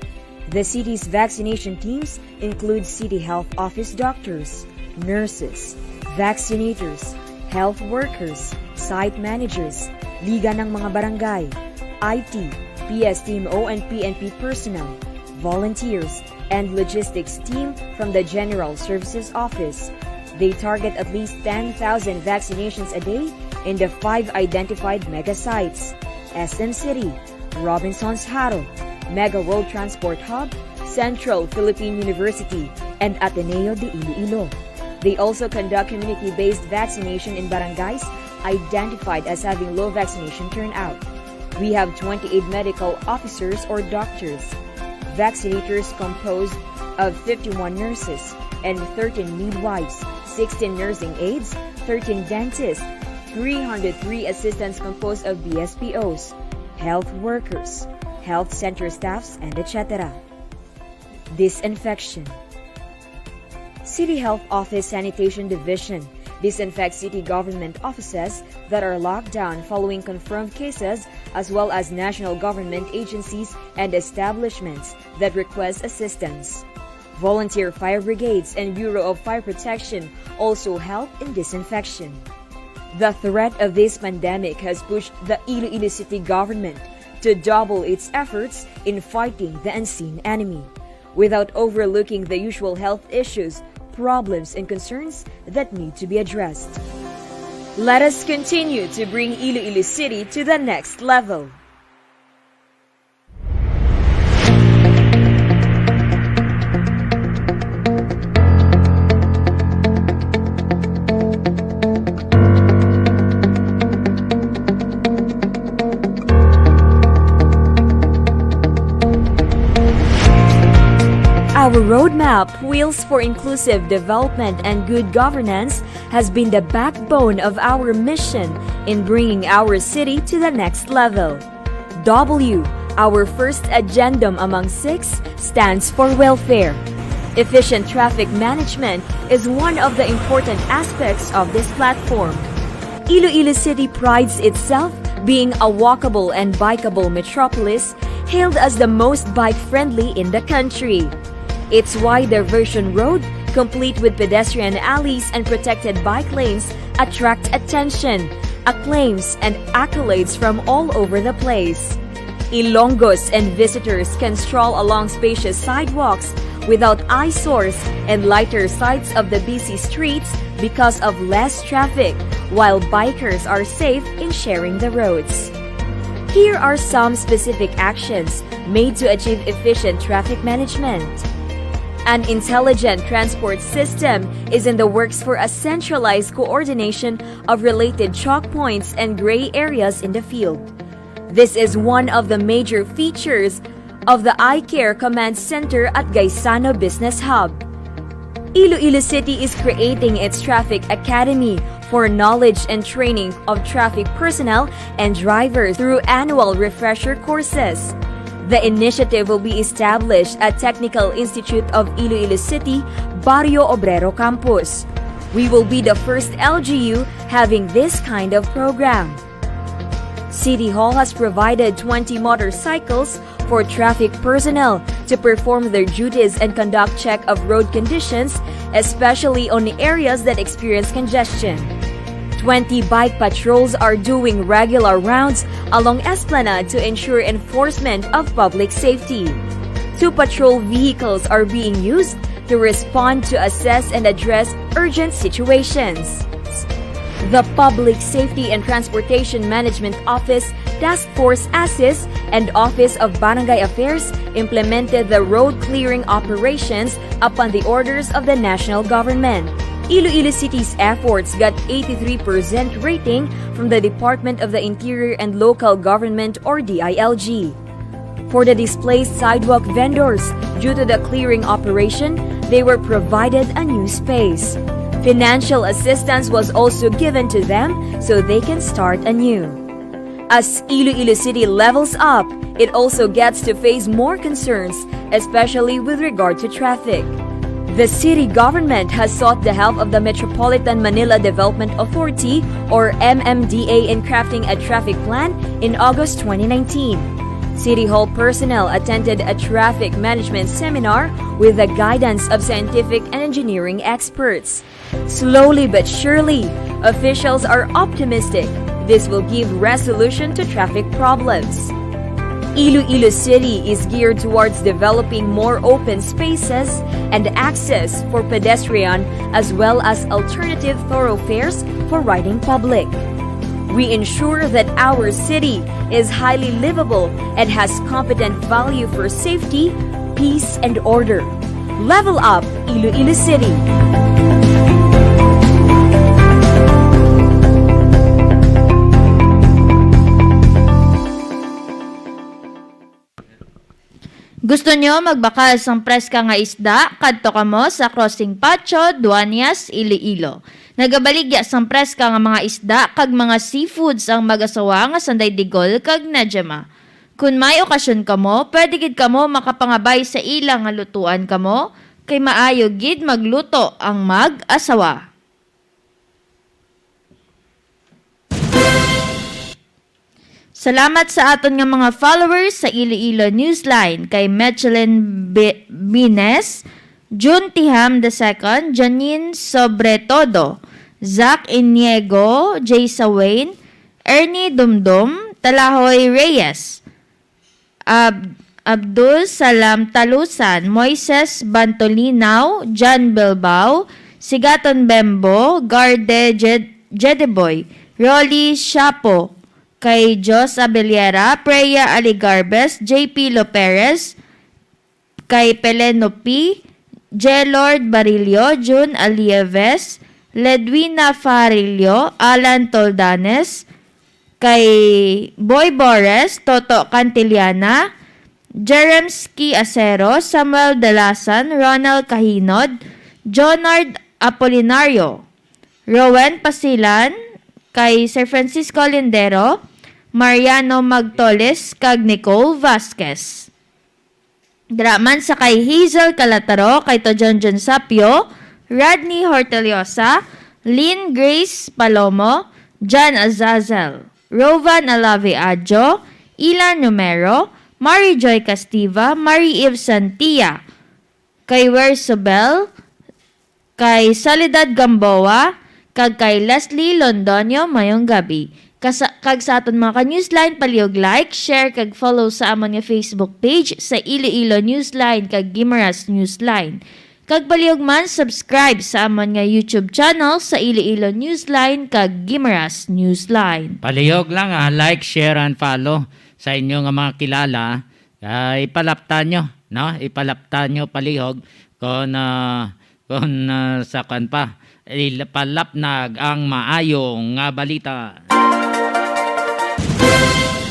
The city's vaccination teams include City Health Office doctors, nurses, vaccinators, health workers, site managers, Liga ng mga Barangay, I T, P S T M O and P N P personnel, volunteers, and logistics team from the General Services Office. They target at least ten thousand vaccinations a day in the five identified mega sites: S M City, Robinsons Jaro, Mega World Transport Hub, Central Philippine University, and Ateneo de Iloilo. They also conduct community-based vaccination in barangays identified as having low vaccination turnout. We have twenty-eight medical officers or doctors. Vaccinators composed of fifty-one nurses and thirteen midwives, sixteen nursing aides, thirteen dentists, three hundred three assistants composed of B S P Os, health workers, health center staffs, and et cetera. Disinfection. City Health Office Sanitation Division disinfects city government offices that are locked down following confirmed cases, as well as national government agencies and establishments that request assistance. Volunteer fire brigades and Bureau of Fire Protection also help in disinfection. The threat of this pandemic has pushed the Iloilo City government to double its efforts in fighting the unseen enemy, without overlooking the usual health issues, problems, and concerns that need to be addressed. Let us continue to bring Iloilo City to the next level. Our roadmap, Wheels for Inclusive Development and Good Governance, has been the backbone of our mission in bringing our city to the next level. W, our first agendum among six, stands for welfare. Efficient traffic management is one of the important aspects of this platform. Iloilo City prides itself Being a walkable and bikeable metropolis, hailed as the most bike-friendly in the country. Its wide diversion road, complete with pedestrian alleys and protected bike lanes, attract attention, acclaims, and accolades from all over the place. Ilonggos and visitors can stroll along spacious sidewalks without eyesores and lighter sights of the busy streets because of less traffic, while bikers are safe in sharing the roads. Here are some specific actions made to achieve efficient traffic management. An intelligent transport system is in the works for a centralized coordination of related choke points and gray areas in the field. This is one of the major features of the iCare Command Center at Gaisano Business Hub. Iloilo City is creating its Traffic Academy for knowledge and training of traffic personnel and drivers through annual refresher courses. The initiative will be established at Technical Institute of Iloilo City, Barrio Obrero Campus. We will be the first L G U having this kind of program. City Hall has provided twenty motorcycles for traffic personnel to perform their duties and conduct check of road conditions, especially on areas that experience congestion. Twenty bike patrols are doing regular rounds along Esplanade to ensure enforcement of public safety. Two patrol vehicles are being used to respond to assess and address urgent situations. The Public Safety and Transportation Management Office, Task Force ASIS, and Office of Barangay Affairs implemented the road clearing operations upon the orders of the national government. Iloilo City's efforts got eighty-three percent rating from the Department of the Interior and Local Government, or D I L G. For the displaced sidewalk vendors, due to the clearing operation, they were provided a new space. Financial assistance was also given to them so they can start anew. As Iloilo City levels up, it also gets to face more concerns, especially with regard to traffic. The city government has sought the help of the Metropolitan Manila Development Authority, or M M D A, in crafting a traffic plan in August twenty nineteen. City Hall personnel attended a traffic management seminar with the guidance of scientific and engineering experts. Slowly but surely, officials are optimistic this will give resolution to traffic problems. Iloilo City is geared towards developing more open spaces and access for pedestrian as well as alternative thoroughfares for riding public. We ensure that our city is highly livable and has competent value for safety, peace, and order. Level up, Iloilo City! Gusto nyo magbakal sang preska nga isda? Kadto kamo sa Crossing Patio, Duañas, Iloilo. Nagabaligya sang preska nga mga isda kag mga seafoods ang mag-asawa nga Sanday Digol kag Najema. Kon may okasyon kamo, pwede gid kamo makapangabay sa ila nga lutuan kamo, kay maayo gid magluto ang mag-asawa. Salamat sa aton nga mga followers sa Iloilo Newsline, kay Mechelin Bi-, Bines, June Tiham the second, Janine Sobretodo, Zack Iniego, Jay Sawain, Ernie Dumdum, Talahoy Reyes, Ab-, Abdul Salam Talusan, Moises Bantolinaw, John Bilbao, Sigaton Bembo, Garde Jed-, Jedeboy, Rolly Shapo, kay Jos Abellera, Preya Aligarbes, J P Loperes, kay Peleno P, Jelord Barillo, Jun Alieves, Ledwina Farillo, Alan Toldanes, kay Boy Bores, Toto Cantillana, Jeremski Acero, Samuel Dalasan, Ronald Cahinod, Jonard Apolinario, Rowen Pasilan, kay Sir Francisco Lindero, Mariano Magtoles, kag Nicole Vasquez. Dira man sa kay Hazel Calataro, kay Tojonjon Sapio, Rodney Horteliosa, Lynn Grace Palomo, John Azazel. Rovan Alave Adjo, Ilan Romero, Mary Joy Castiva, Mary Eve Santia, kay Wer Sobel, kay Soledad Gamboa, kag kay Leslie Londoño. Mayong gabi. Kasa-, kag sa aton mga ka-Newsline, palihog like, share, kag follow sa amon nga Facebook page sa Iloilo Newsline kag Guimaras Newsline. Kag palihog man, subscribe sa amon nga YouTube channel sa Iloilo Newsline kag Guimaras Newsline. Palihog lang, ah, like, share, and follow sa inyo nga mga kilala. Ah, ipalapta nyo, no? Ipalapta nyo palihog kung, ah, kung, ah, sa kwan pa, ipalapnag ang maayo nga balita.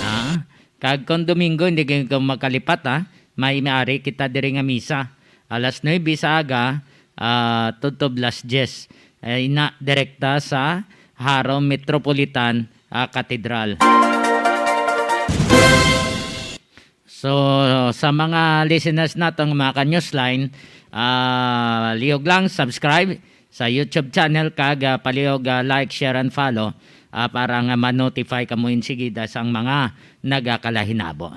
Ah, kag kung Domingo, hindi kayo makalipat, ha? May, may ari kita diri nga misa. Alas nuebe sa aga, ah, tubtob las diyes. Ay na, direkta sa Jaro Metropolitan, ah, Cathedral. So, sa mga listeners naton, mga ka-Newsline, ah, lihog lang, subscribe sa YouTube channel kag, ah, palihog, ah, like, share, and follow, ah, para nga ma-notify kamo insigida sang mga nagakalahinabo.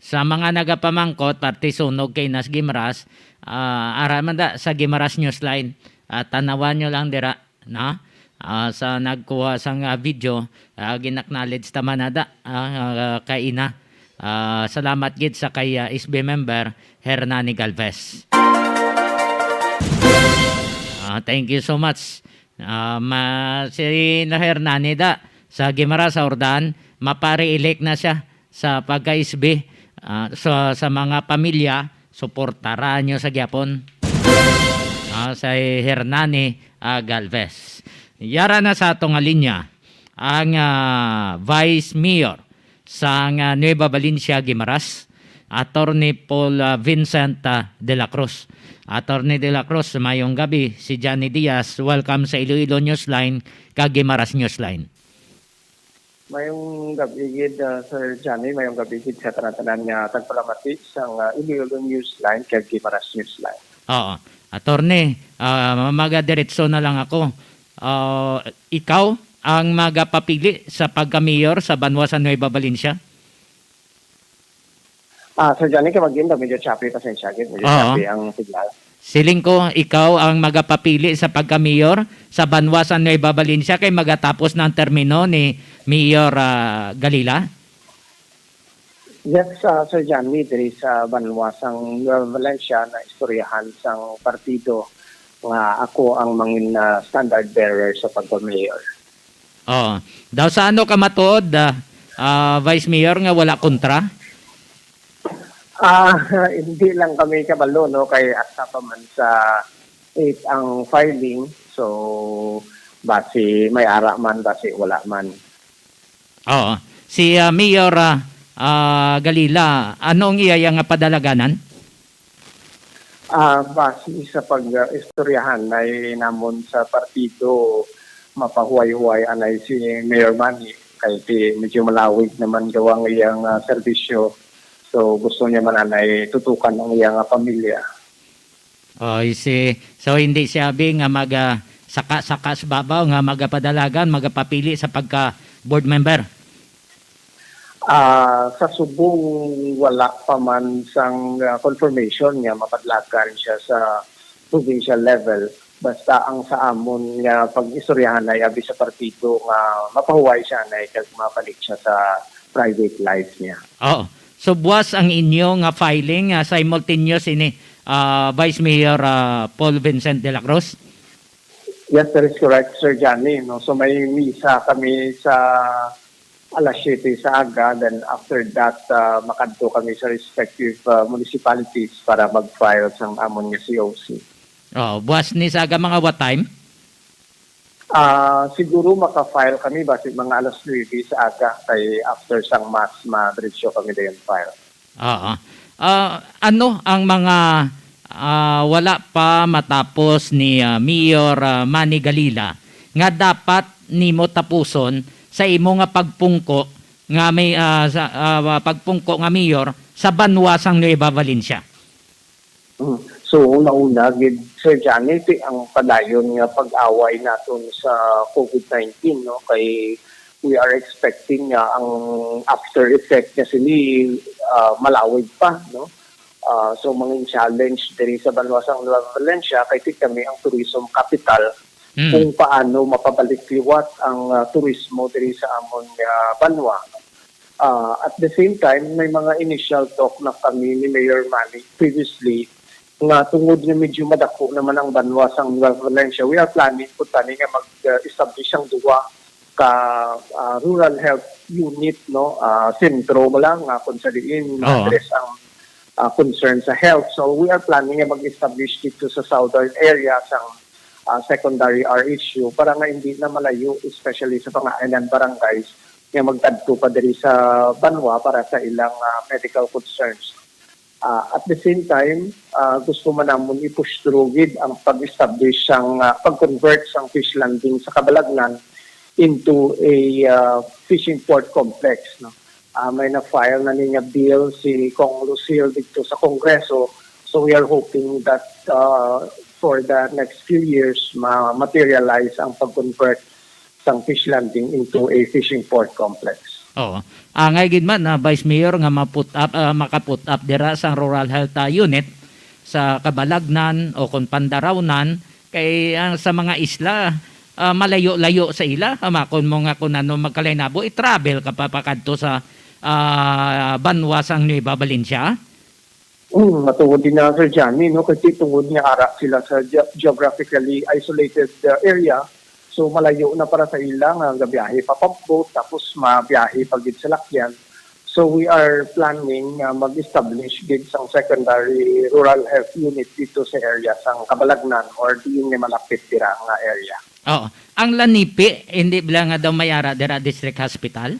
Sa mga nagapamangkot, parte sunog kay nas Guimaras, ah, ara man da sa Guimaras Newsline. Ah, tanawan nyo lang dira, no? Ah, sa nagkuha sang, ah, video, ah, gin-acknowledge ta man na da, ah, ah, kaina. Ah, salamat gid sa kay, ah, S B member, Hernani Galvez. Ah, thank you so much. Ah, ma-, si Hernani da, sa Guimaras, sa Jordan, mapare-elect na siya sa pagka-S B. Ah, sa, sa mga pamilya, suportaran nyo sa gyapon. Ah, sa Hernani, ah, Galvez. Yara na sa ato nga linya ang, ah, Vice Mayor sang, ah, Nueva Valencia, Guimaras, Attorney Paul, ah, Vincent, ah, de la Cruz. Attorney de la Cruz, mayong gabi. Si Johnny Diaz, welcome sa Iloilo Newsline kag Guimaras Newsline. Mayong gabi gid, ah, Sir Johnny, mayong gabi gid sa tanan-tanan nga tagpalamati sang, ah, Iloilo Newsline kag Guimaras Newsline. Oo. Attorney, ah, magadiretso na lang ako. Ah, ikaw ang magapapili sa pagka-mayor sa banwa sa Nueva Valencia? Ah, Sir Johnny, kay mag-inda, medyo choppy, pasensya gid, medyo Oo. choppy ang signal. Siling ko, ikaw ang magapapili sa pagka-mayor sa banwa sa Nueva Valencia kay magatapos na ang termino ni Mayor, ah, Galila? Yes, ah, Sir Johnny, diri sa banwa sang Nueva Valencia, naistoryahan sang partido nga ako ang mangin, ah, standard bearer sa pagka-mayor. Oo. Daw sa ano ka matuod, ah, ah, Vice Mayor, nga wala kontra? Ah, hindi lang kami kabalo, no, kay asa pa man sa eight ang filing. So, basi may ara man, basi wala man. Oo. Si, ah, Mayor, ah, ah, Galila, ano ang iya nga padalaganan? Ah, base sa pag-istoryahan ay namon sa partido, mapahuway-huway anay si Mayor Manny, kay ti-, medyo malawig naman daw ang iyang, ah, serbisyo. So, gusto niya man anay tutukan ang iyang, ah, pamilya. Oh, I see. So, hindi siya abi nga mag, ah, saka-saka sa babaw nga magapadalagan, magapapili sa pagka board member? Ah, sa subong wala pa man sang, ah, confirmation nga mapadlagan siya sa provincial level. Basta ang sa amon nga pag-istoryahan ay abi sa partido nga mapahuway siya anay kag mabalik siya sa private life niya. Oo. So, buwas ang inyo nga filing, ah, simultaneous ini, ah, Vice Mayor, ah, Paul Vincent de la Cruz? Yes, that is correct, Sir Johnny, no? So, may misa kami sa alas siyete sa aga, then after that, ah, makadto kami sa respective, ah, municipalities para mag-file sang amon nga C O C. Oh, buwas ni sa aga, mga what time? Ah, siguro maka-file kami basi mga alas nuebe sa aga, kay after sang mass, madiretso kami dayon file. Oo. Ah, ano ang mga, ah, wala pa matapos ni, ah, Mayor, ah, Manny Galila nga dapat nimo tapuson sa imo nga pagpungko nga may, ah, sa, ah, pagpungko nga mayor sa banwa sang Nueva Valencia? Mm. So, una-una gid, Sir Johnny, ti ang padayon nga pag-away naton sa covid nineteen, no? Kay we are expecting nga ang after effect niya sini, ah, malawig pa, no? Ah, so, mangin challenge diri sa banwa sang Nueva Valencia kay ti kami ang tourism capital Mm. kung paano mapabalik liwat ang, ah, turismo diri sa amon nga banwa. Ah, at the same time, may mga initial talk na kami ni Mayor Manny previously nga tungod nga medyo madako naman ang banwa sang Nueva Valencia, we are planning po tani nga mag-establish ang duwa ka, ah, rural health unit, no, ah, sentro lang nga kung sa diin Oo. ma-address ang, ah, concern sa health. So we are planning nga mag-establish dito sa southern area sang, ah, secondary R H U para nga hindi na malayo, especially sa mga island barangays, nga magkadto pa diri sa banwa para sa ilang, ah, medical concerns. Ah, at the same time, ah, gusto man namon i-push through gid ang pag-establish sang, ah, pag-convert sang fish landing sa Cabalagnan into a, ah, fishing port complex, no? Ah, may na-file na ni nga bill si Cong Lucille dito sa Kongreso. So we are hoping that, ah, for the next few years, ma-materialize ang pag-convert sang fish landing into a fishing port complex. Oo. Angay gid man na Vice Mayor nga ma-put up, ah, maka-put up dira sa rural health, ah, unit sa Cabalagnan o kon Pandarawnan kay ang sa mga isla, ah, malayo-layo sa ila. Hamakon mo nga kung ano magkalainabo, i-travel ka pa pakadto sa, ah, banwa sang Nueva Valencia. Hmm, matuod din na, Sir Johnny, no? Kasi tungod nga ara sila sa ge-, geographically isolated, uh, area, so malayo na para sa ila nga gabiyahe pa pag-boat, tapos mabiyahe pa gid sa lakyan. So we are planning nga mag-establish gid sang secondary rural health unit dito sa area sang Cabalagnan or diin nga malapit dira nga area. Oo. Ang Lanipi, hindi bala nga daw may ara dira district hospital?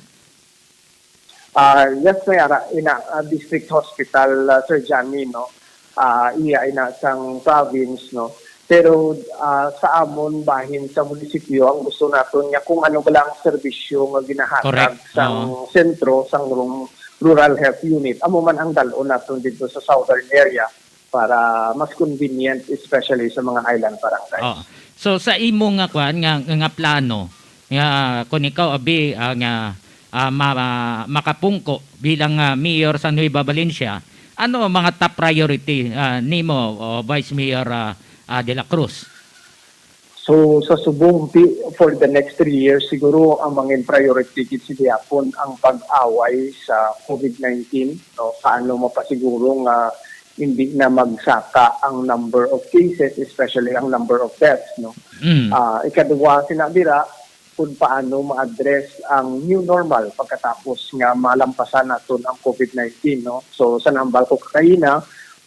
Ah, yes, may ara ina, ah, district hospital, ah, Sir Johnny, no? Ah, iya ina sang province, no? Pero, ah, sa amon bahin sa munisipyo, ang gusto naton nga kung ano ba lang serbisyo nga ginahatag Correct. sang Oo. sentro, sang rum-, rural health unit, amo man ang dal-on naton dito sa southern area para mas convenient, especially sa mga island barangays. Oh. So sa imo nga kwan nga, nga plano nga kung ikaw abi, ah, nga, ah, ma-, ma-, makapungko bilang, ah, mayor sa Nueva Valencia, ano ang mga top priority, ah, nimo, o Vice Mayor, ah, ah, De La Cruz? So, sa subong, pi-, for the next three years, siguro ang mangin priority gid sa gihapon ang pag-away sa covid nineteen, no? Paano mapasiguro nga hindi na magsaka ang number of cases, especially ang number of deaths, no? Mm. Ah, ikaduha, sina dira, kung paano ma-address ang new normal pagkatapos nga malampasan naton ang covid nineteen, no? So, sa nahambal ko kagahina,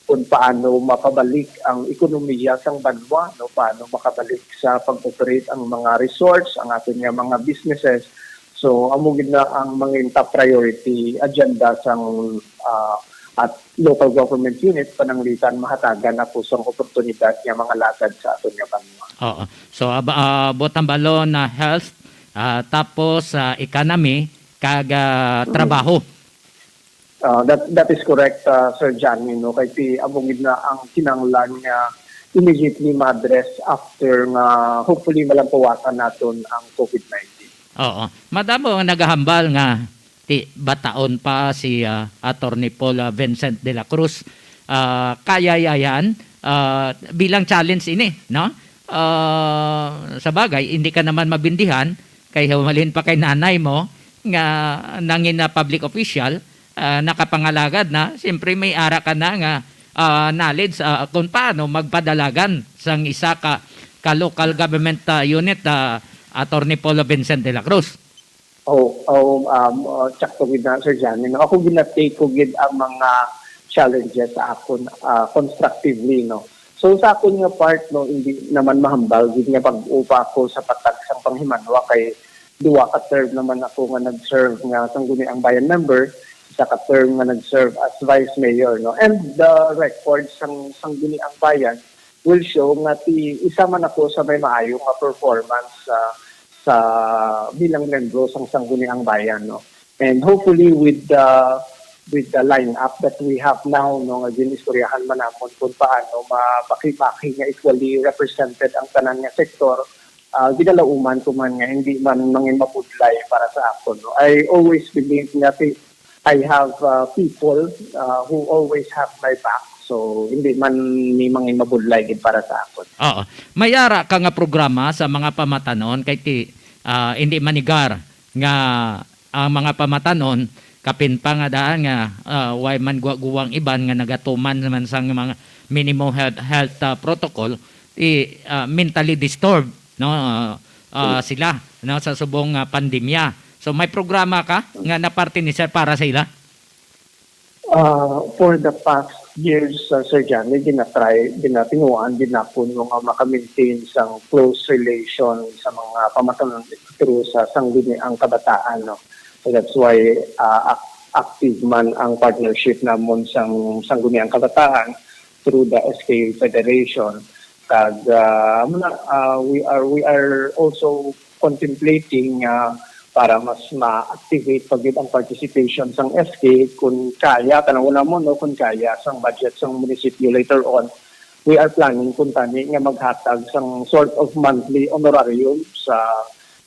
kung paano mapabalik ang ekonomiya sang banwa, no? Paano makabalik sa pag-operate ang mga resorts, ang aton nga mga businesses. So, amo gid na ang mga top priority agenda sang, ah, at local government unit, pananglitan mahatagan ako sang oportunidad nga mangalagad sa aton nga banwa. Oo. So, ab-, ah, buot hambalon na health, ah, tapos, ah, economy, kag, ah, Mm. trabaho. Ah, that, that is correct, ah, Sir Johnny, no? Kay ti, amo gid na ang kinahanglan nga immediately ma-address after nga hopefully malampawasan naton ang covid nineteen. Oo. Madamo ang nagahambal nga ti bataon pa si, ah, Attorney Paul, ah, Vincent de la Cruz. Ah, kaya ya yan, ah, bilang challenge ini, no? Ah, sa bagay, hindi ka naman mabindihan kay humalin pa kay nanay mo nga nangin na public official, ah, nakapangalagad na, siyempre may ara ka na nga, ah, knowledge, ah, kung paano magpadalagan sang isa ka, ka local government, ah, unit, ah, Attorney Paulo Vincent de la Cruz. Oh, oh, um, uh, sakto gid na, Sir Johnny, no? Ako, gina-take ko gid ang mga challenges sa akon, ah, constructively, no? So, sa akon nga part, no, hindi naman mahambal gid nga pag-upa ko sa patag sang panghimanwa kay duwa ka term naman ako nga nag-serve nga Sangguniang Bayan member, isa ka term nga nag-serve as vice mayor, no? And the record sang Sangguniang Bayan will show nga ti isa man ako sa may maayo nga performance sa, sa bilang membro sang Sangguniang Bayan, no? And hopefully with the with the lineup that we have now, no, nga ginistoryahan man namon kung paano mabaki-baki nga equally represented ang tanan nga sektor, ah, ginalauman ko man nga hindi man mangin mabudlay para sa akon, no. I always believe nga si, I have, ah, people, ah, who always have my back. So, hindi man ni mangin mabudlay gid para sa akon. Oo. May ara ka nga programa sa mga pamatanon kay ti, ah, hindi manigar nga ang mga pamatanon kapin pa nga daan nga, ah, way man guwa-guwang iban nga nagatuman naman sang mga minimum health, health, ah, protocol, i, ah, mentally disturbed, no? Ah, ah, sila, no, sa subong nga pandemya. So may programa ka nga naparte ni sir para sa ila? Ah, for the past years, ah, Sir Johnny, ginatry, ginatinguan, ginapon mo nga maka-maintain sang close relation sa mga pamatanon through sa Sangguniang Kabataan, no? So that's why, ah, ac-, active man ang partnership namon sang Sangguniang Kabataan through the S K Federation. Kag, ah, amo na, ah, we are, we are also contemplating, ah, para mas ma-activate pa gid ang participation sang S K, kun kaya, tan-awon namon, no, kun kaya sang budget sang munisipyo later on. We are planning kuntani nga maghatag sang sort of monthly honorarium sa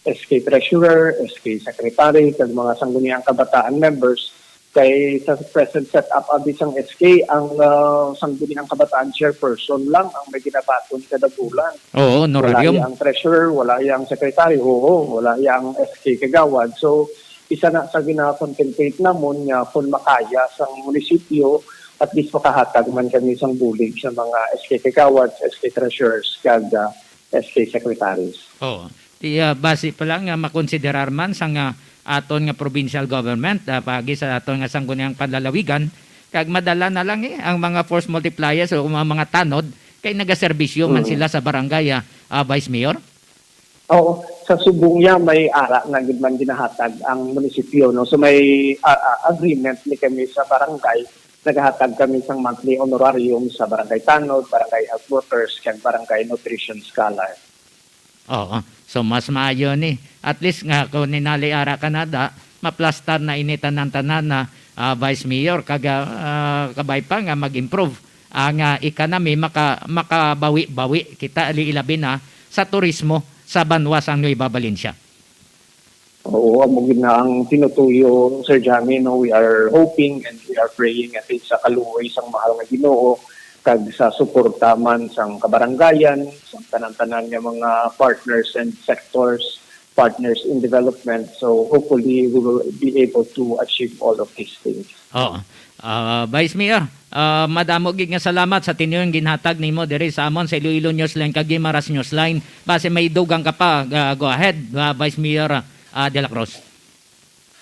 S K treasurer, S K secretary, kag mga Sangguniang Kabataan members. Kay sa present setup abi sang S K, ang, ah, Sangguniang Kabataan chairperson lang ang may ginabaton kada bulan. Oo, wala honorarium. Iya ang treasurer, wala iya ang secretary, oo, wala iya ang S K kagawad. So, isa na sa gina-contemplate namon nga kung makaya sang munisipyo, at least makahatag man kami sang bulig sa mga S K kagawad, S K treasurers, kag, ah, S K secretaries. Oo. Ti, ah, basi pa lang nga makonsiderar man sang, ah, aton nga provincial government, ah, paagi sa aton nga sangguniang panlalawigan, kag madala na lang, eh, ang mga force multipliers o mga, mga tanod kay nagaserbisyo man Mm. sila sa barangay, ah, ah, Vice Mayor? Oo, sa subong niya may ara na gid man ginahatag ang munisipyo, no? So may, ah, ah, agreement ni kami sa barangay, nagahatag kami sang monthly honorarium sa barangay tanod, barangay health workers, kag barangay nutrition scholar. Oo. So, mas maayo ni. At least nga, kung ninali ara ka na da, maplastar na ini tanan-tanan na, ah, Vice Mayor, kag, ah, kabay pa nga mag-improve ang, ah, economy, maka-, makabawi-bawi kita, li-, ilabi na sa turismo sa banwa sang Nueva Valencia. Oo, amo gid na ang tinutuyo, Sir Jamie, no? We are hoping and we are praying nga sa kaluoy sang mahal nga Ginoo, kag sa suporta man sang kabarangayan, sang tanan-tanan nga mga partners and sectors, partners in development. So, hopefully, we will be able to achieve all of these things. Oo. Ah, Vice Mayor, ah, madamo gid nga salamat sa tinuyong ginhatag nimo diri sa amon sa Iloilo Newsline kag Guimaras Newsline. Basi may dugang ka pa, ah, go ahead, ah, Vice Mayor, ah, De La Cruz.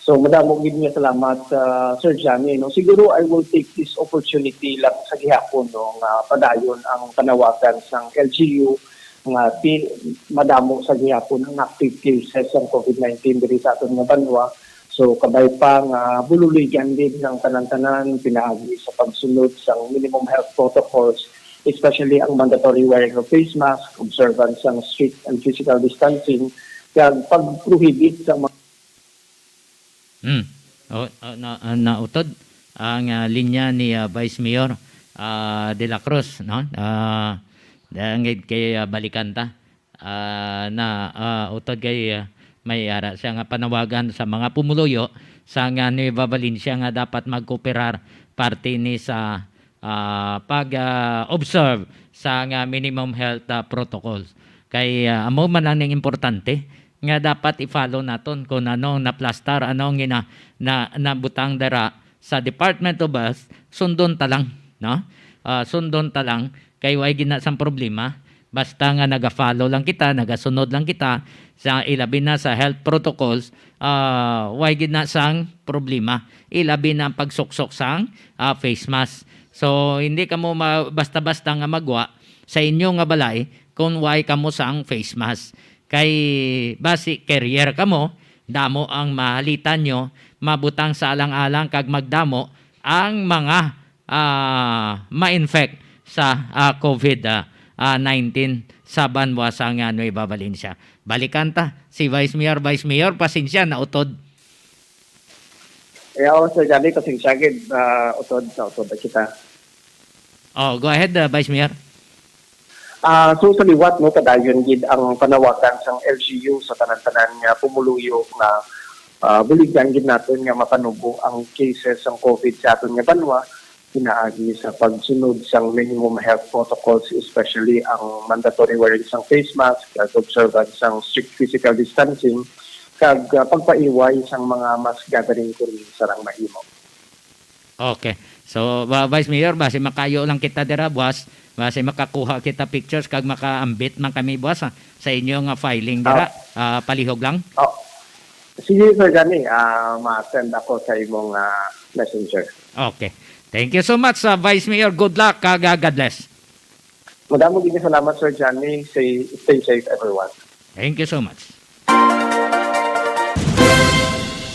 So, madamo gid nga salamat, ah, Sir Johnny, no? Siguro I will take this opportunity lang sa gihapon, no, nga padayon ang panawagan sang L G U nga ti-, madamo sa gihapon ang active cases sang covid nineteen diri sa aton nga banwa. So, kabay pa nga bululigan gid ang tanan-tanan pinaagi sa pagsunod sang minimum health protocols, especially ang mandatory wearing of face mask, observance sang strict and physical distancing, kag pag-prohibit sa mga Hmm. O, ah, na, ah, nautod ang, ah, linya ni, ah, Vice Mayor, ah, De La Cruz, no? Ah, dangin kay, ah, balikan ta. Ah, na, ah, utod kay, ah, may ara siya nga panawagan sa mga pumuluyo sa nga Nueva Valencia nga dapat magkooperar parte ni sa, ah, pag, ah, observe sa nga minimum health, ah, protocols. Kay, ah, amo man lang ning importante nga dapat i-follow naton kung ano ang naplastar, ano ang gina-, na, nabutang dira sa Department of Health, sundon ta lang, no? Ah, sundon ta lang, kay way gina sang problema. Basta nga naga-follow lang kita, nagasunod lang kita sa ilabi na sa health protocols, ah, way gina sang problema. Ilabi na ang pagsuksok sang, ah, face mask. So, hindi kamo ma-, basta-basta nga magwa sa inyo nga balay kung way kamo sang face mask. Kay basi carrier kamo, damo ang mahalitan nyo, mabutang sa alang-alang kag magdamo ang mga, ah, ma-infect sa, ah, covid, ah, ah, nineteen sa banwa sang, ah, Nueva Valencia. Balikan ta si Vice Mayor. Vice Mayor, pasensya, nautod. Kaya, oh, Sir Johnny, pasensya gid, ah, utod sa utod na kita. Oh, go ahead, ah, Vice Mayor. Ah, so, sa liwat, no, padayon gid ang panawagan sang L G U sa tanan-tanan nga pumuluyo nga, ah, buligan gid naton nga mapanubo ang cases sang COVID sa aton nga banwa, pinaagi sa pagsunod sang minimum health protocols, especially ang mandatory wearing sang face mask, kag observance sang strict physical distancing, kag, ah, pagpaiway sang mga mass gathering kung sarang mahimo. Okay. So, ba-, Vice Mayor, basi makayo lang kita dira, buwas. Basi makakuha kita pictures kag makaambit man kami, buwas, ah, sa inyo nga filing dira. Ah. Ah, palihog lang. Oh. Sige, Sir Johnny, ah, ma-send ako sa imong, ah, messenger. Okay. Thank you so much, ah, Vice Mayor. Good luck kag, ah, God bless. Madamo gid nga salamat, Sir Johnny. Stay, stay safe, everyone. Thank you so much.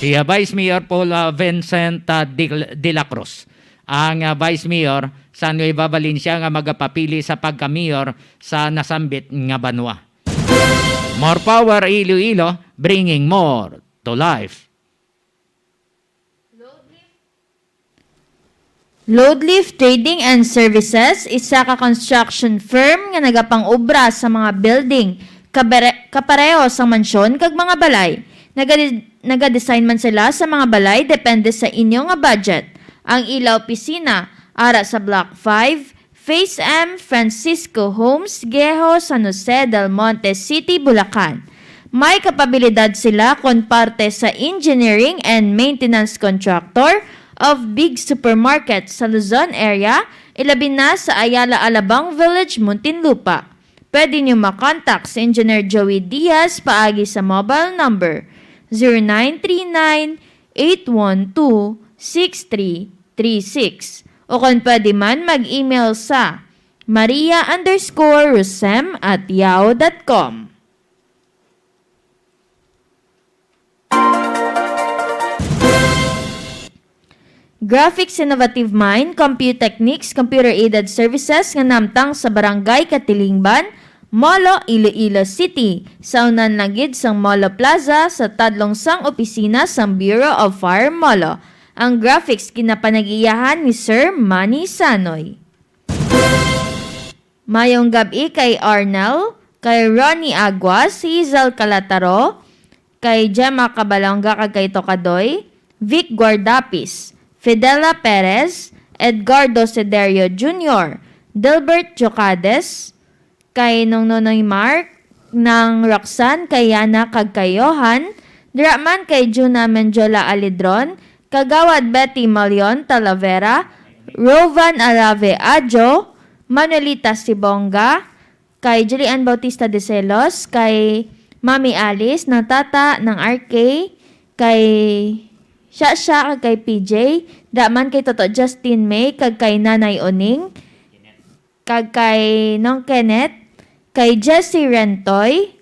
Si, ah, Vice Mayor Paul, ah, Vincent, ah, Dil-, de la Cruz, ang, ah, Vice Mayor sa Nueva Valencia nga magapapili sa pagka-mayor sa nasambit nga banwa. More power, Iloilo, bringing more to life. Loadlift Trading and Services, isa ka construction firm nga nagapang-obra sa mga building, kabere-, kapareho sang mansyon kag mga balay. Nagadi-, nagadesign man sila sa mga balay depende sa inyo nga budget. Ang ila opisina ara sa Block five, Phase M, Francisco Homes, Guejo, San Jose del Monte City, Bulacan. May kapabilidad sila kon parte sa engineering and maintenance contractor of big supermarket sa Luzon area, ilabi na sa Ayala Alabang Village, Muntinlupa. Pwede niyo makontak si Engineer Joey Diaz paagi sa mobile number zero nine three nine, eight one two, six three three six, o kon pwede man mag-email sa maria underscore rosem at yahoo dot com. Graphics Innovative Mind, Computechnics, Computer-Aided Services nga namtang sa Barangay Katilingban, Molo, Iloilo City, sa unan lang gid sang Molo Plaza, sa tadlong sang opisina sang Bureau of Fire Molo. Ang graphics ginapanag-iyahan ni Sir Manny Sanoy. Mayong gab-i kay Arnel, kay Ronnie Aguas, Hazel Calataro, kay Gemma Cabalonga kag kay Tokadoy, Vic Guardapis, Fidela Perez, Edgardo Sederio Junior, Delbert Jocades, kay Nong Nonoy Mark, Nang Roxanne, kay Yana kag kay Johan, dira man kay Juna Menjola Alidron, Kagawad Betty Malion Talavera, Rovan Arave Adjo, Manuelita Sibonga, kay Julian Bautista de Celos, kay Mami Alice, Nang Tata, Nang R K, kay Shasha, kag kay P J, dira man kay Toto Justin May, kag kay Nanay Oning, kag kay Nong Kenneth, kay Jessie Rentoy,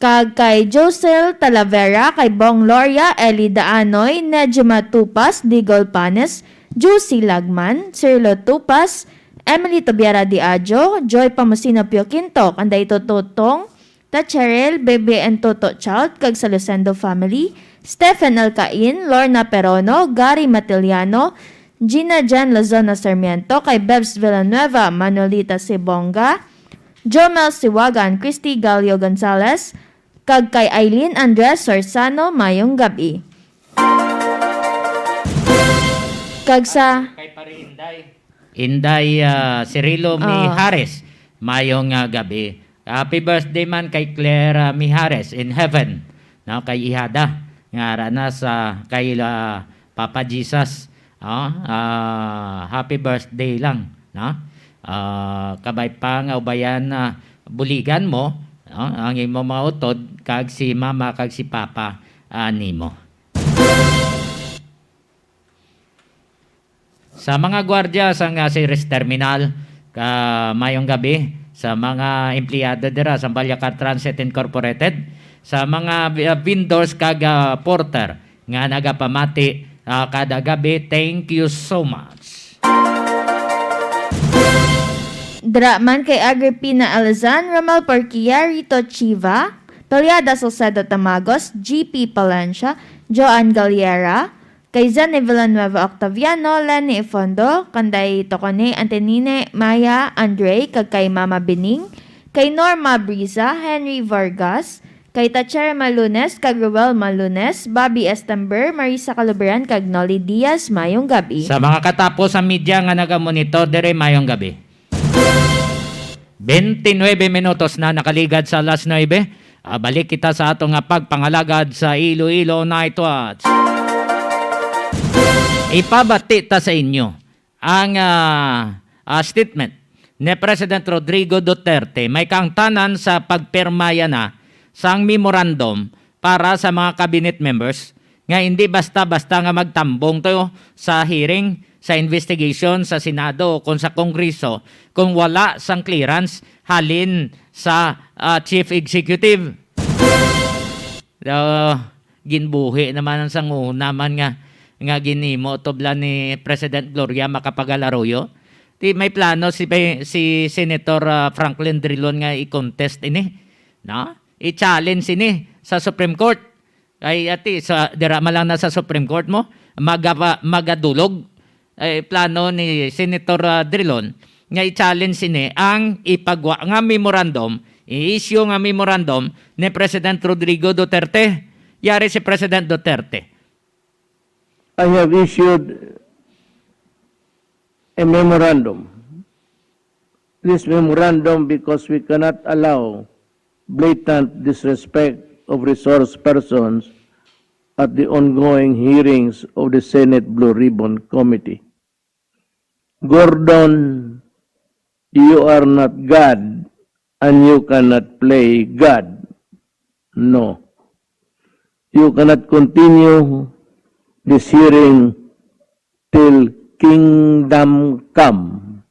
kag kay Josel Talavera, kay Bong Loria, Eli Daanoy, Nejima Tupas, Digol Panes, Juicy Lagman, Cirilo Tupas, Emily Tobiara Diadio, Joy Pamusino Pio Quinto, Kanday Tututong, Tacherel, Baby and Toto Child, kag sa Lucendo family, Stephen Alcain, Lorna Perono, Gary Matiliano, Gina Jan Lozano Sarmiento, kay Bebs Villanueva, Manolita Sibonga, Jomel Siwagan, Christy Gallo Gonzalez, kag kay Aileen Andres Sorsano, mayong gab-i. Kag sa Kay Pare Inday. Inday, ah, Cirilo Mijares, mayong, ah, gab-i. Happy birthday man kay Claire, ah, Mijares in heaven, no, kay Ihada, nga ara na sa kay, ah, Papa Jesus. Oh, ah, happy birthday lang, no? Ah, kabay pa nga ubayan na buligan mo, no, ang imo mga utod kag si mama kag si papa, ah, nimo. Sa mga gwardya sang, ah, Ceres Terminal, ka, mayong gab-i. Sa mga empleyado dira sa Balyacar Transit Incorporated, sa mga, ah, vendors kag, ah, porter nga nagapamati, ah, kada gab-i, thank you so much. Dira man kay Agripina Alazan, Romel Porquia, Rito Chiva, Toliada Salcedo Tamagos, G P Palencia, Joan Galliera, kay Zenny Villanueva Octaviano, Lenny Ifondo, Kanday Tokone, Antenine, Maya, Andre, kag kay Mama Bining, kay Norma Brisa, Henry Vargas, kay Tachere Malunes, kag Ruel Malunes, Bobby Estamber, Marisa Caluberan, kag Nolly Diaz, mayong gab-i. Sa mga katapos sa media nga nagamonitor dire, mayong gabi. Twenty-nine minutos na nakaligad sa alas nuebe. Ah, balik kita sa ato nga pagpangalagad sa Iloilo Night Watch. Ipabati ta sa inyo ang, ah, ah, statement ni President Rodrigo Duterte may kaangtanan sa pagpirmaya na sang memorandum para sa mga cabinet members nga hindi basta-basta nga magtambong to sa hearing, sa investigation sa Senado o kung sa Kongreso kung wala sang clearance halin sa, ah, Chief Executive. Ah, ginbuhi naman ang sanguna man nga, nga ginhimo tublan ni President Gloria Macapagal Arroyo. Di may plano si pe-, si Senator, ah, Franklin Drilon nga i-contest ini, no? I-challenge ini sa Supreme Court. Ay, ati, sa, dira man lang na sa Supreme Court mo, magapa-, magadulog. Ay, plano ni Senator, ah, Drilon nga i-challenge ini ang ipagwa nga memorandum, i-issue nga memorandum ni President Rodrigo Duterte. Yari si President Duterte. I have issued a memorandum. This memorandum because we cannot allow blatant disrespect of resource persons at the ongoing hearings of the Senate Blue Ribbon Committee. Gordon, you are not God and you cannot play God. No. You cannot continue this hearing till kingdom come.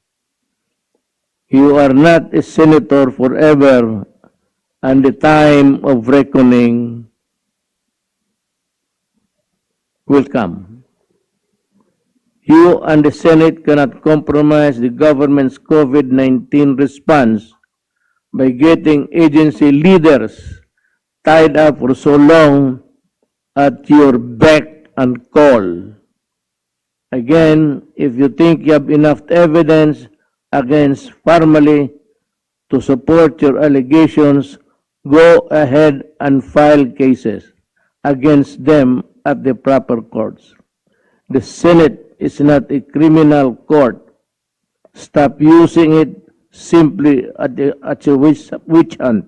You are not a senator forever, and the time of reckoning will come. You and the Senate cannot compromise the government's COVID nineteen response by getting agency leaders tied up for so long at your beck and call. Again, if you think you have enough evidence against Farmally to support your allegations, go ahead and file cases against them at the proper courts. The Senate is not a criminal court. Stop using it simply at the, at a witch, witch hunt.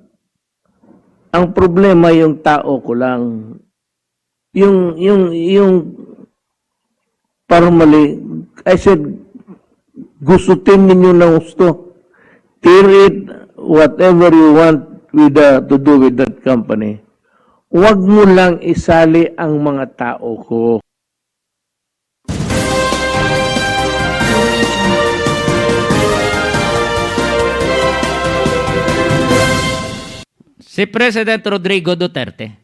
Ang problema, yung tao ko lang. Yung, yung, yung Parmali, I said, gustutin ninyo na gusto. Tear it, whatever you want with the, to do with that company. Wag mo lang isali ang mga tao ko. Si President Rodrigo Duterte,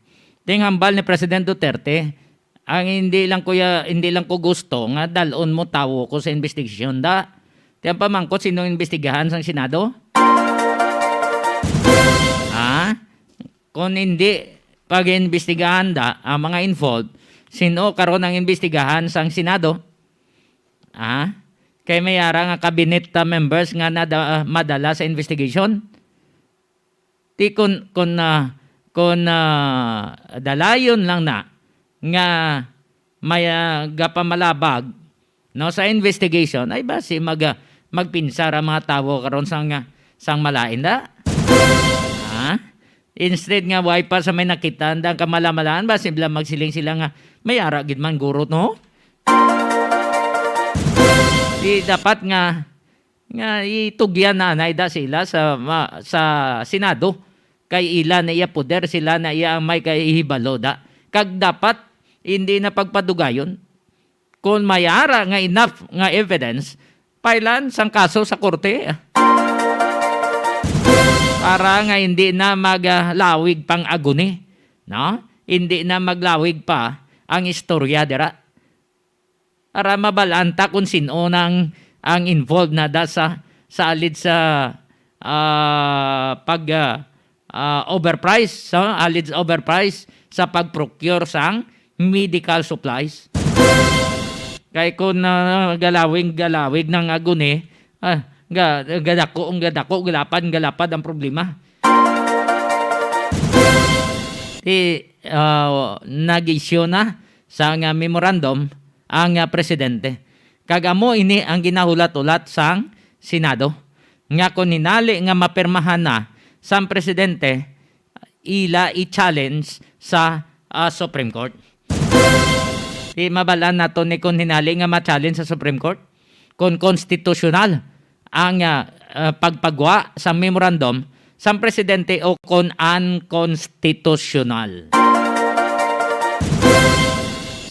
ting hambal ni President Duterte, ang hindi lang ko ya-, hindi lang ko gusto nga dal-on mo tawo ko sa investigasyon da. Ti ang pamangkot, sino ang imbestigahan sang Senado? Ha? Kung hindi pag-imbestigahan da ang mga involved, sino karon ang imbestigahan sang Senado? Ha? Kay may ara nga cabinet, ah, members nga nada-, madala sa investigation? Ti kun, kun, ah, kun, ah, dalayon lang na nga may, ah, gapamalabag, no, sa investigation, ay basi mag, ah, magpinsar ang mga tawo karon sang, ah, sang malain da? Ha? Instead nga way pa sa may nakita ang kamalamalaan, basi bala magsiling sila nga may ara gid man guro, no? Di dapat nga nga itugyan na anay da sila sa ma-, sa Senado, kay ila na iya poder, sila na iya ang may kahibalo da. Kag dapat hindi na pagpadugayon. Kung may ara nga enough nga evidence, pailan sang kaso sa korte para nga hindi na maglawig pang aguni, no? Hindi na maglawig pa ang istorya dira. Para mabal-an ta kung sin-o na ang, ang involved na da sa, sa alid sa, ah, pag, ah, ah, overprice, so, alleged overprice sa pag-procure sang medical supplies. Kay kung, ah, galawig-galawig na nga guni, ah, ga-, gadako, ang gadako, galapad, galapad ang problema. Ti, ah, nag-issue na sang memorandum ang, ah, presidente. Kag amo ini ang ginahulat-hulat sang Senado, nga kon hinali nga mapirmahan na sang presidente, ila i-challenge sa, ah, Supreme Court. Di mabal-an nato ni kon hinali nga ma-challenge sa Supreme Court, kon konstitusyonal ang, ah, ah, pagpagwa sa memorandum sang presidente o kon unconstitutional.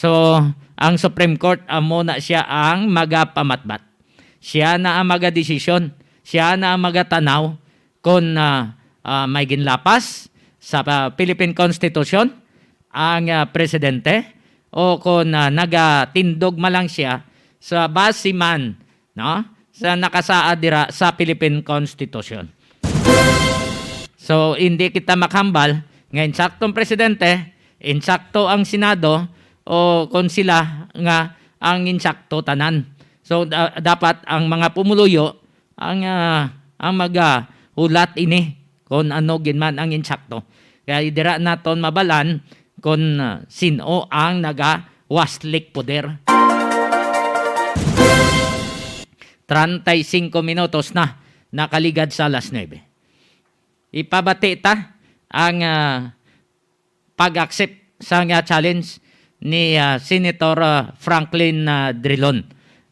So, ang Supreme Court amo na siya ang magapamatbat. Siya na ang magadesisyon. Siya na ang magatanaw kon, ah, ah, may ginlapas sa, ah, Philippine Constitution ang, ah, presidente o kon, ah, nagatindog man lang siya sa base man, no, sa nakasaad dira sa Philippine Constitution. So, hindi kita makahambal nga insakto ang presidente, insakto ang Senado, o kon sila nga ang insakto tanan. So, da-, dapat ang mga pumuluyo ang, ah, ang magahulat ini kon ano gid man ang insakto. Kay dira naton mabalan kon, ah, sin-o ang nagawaslik poder. Treinta y cinco minutos na nakaligad sa alas nuebe. Ipabati ta ang, ah, pag-accept sang, ah, challenge ni, ah, Senator, ah, Franklin, ah, Drilon.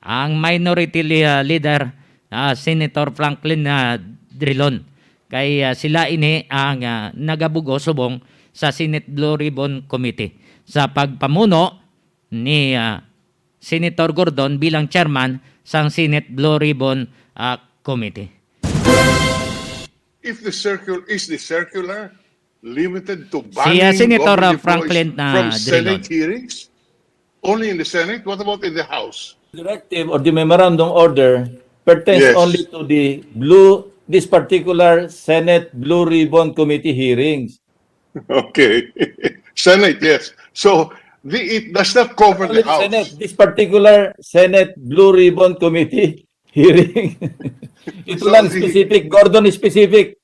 Ang minority li-, ah, leader, ah, Senator Franklin, ah, Drilon. Kay, ah, sila ini ang, ah, nagabugo subong sa Senate Blue Ribbon Committee sa pagpamuno ni, ah, Senator Gordon bilang chairman sang Senate Blue Ribbon, ah, Committee. If the circul-, is the circular limited to banning government employees from Senate hearings? Only in the Senate? What about in the House? Directive or the memorandum order pertains only to the blue, this particular Senate Blue Ribbon Committee hearings. Okay. Senate, yes. So, the, it does not cover the House. Only the Senate, this particular Senate Blue Ribbon Committee hearing. Ito lang specific, Gordon specific.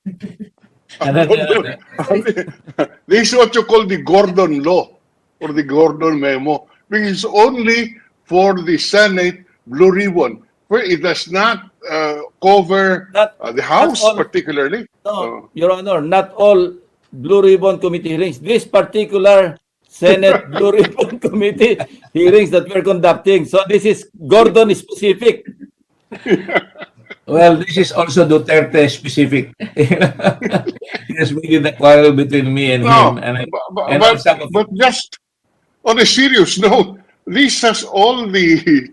This is what you call the Gordon law or the Gordon memo, because it's only for the Senate Blue Ribbon, where it does not, uh, cover, uh, the House particularly. No, Your Honor, not all Blue Ribbon Committee hearings. This particular Senate Blue Ribbon Committee hearings that we're conducting. So this is Gordon specific. Well, this is also Duterte specific. He has made it a quarrel between me and him. And I, but, but, and but, some of but just on a serious note, this has all the,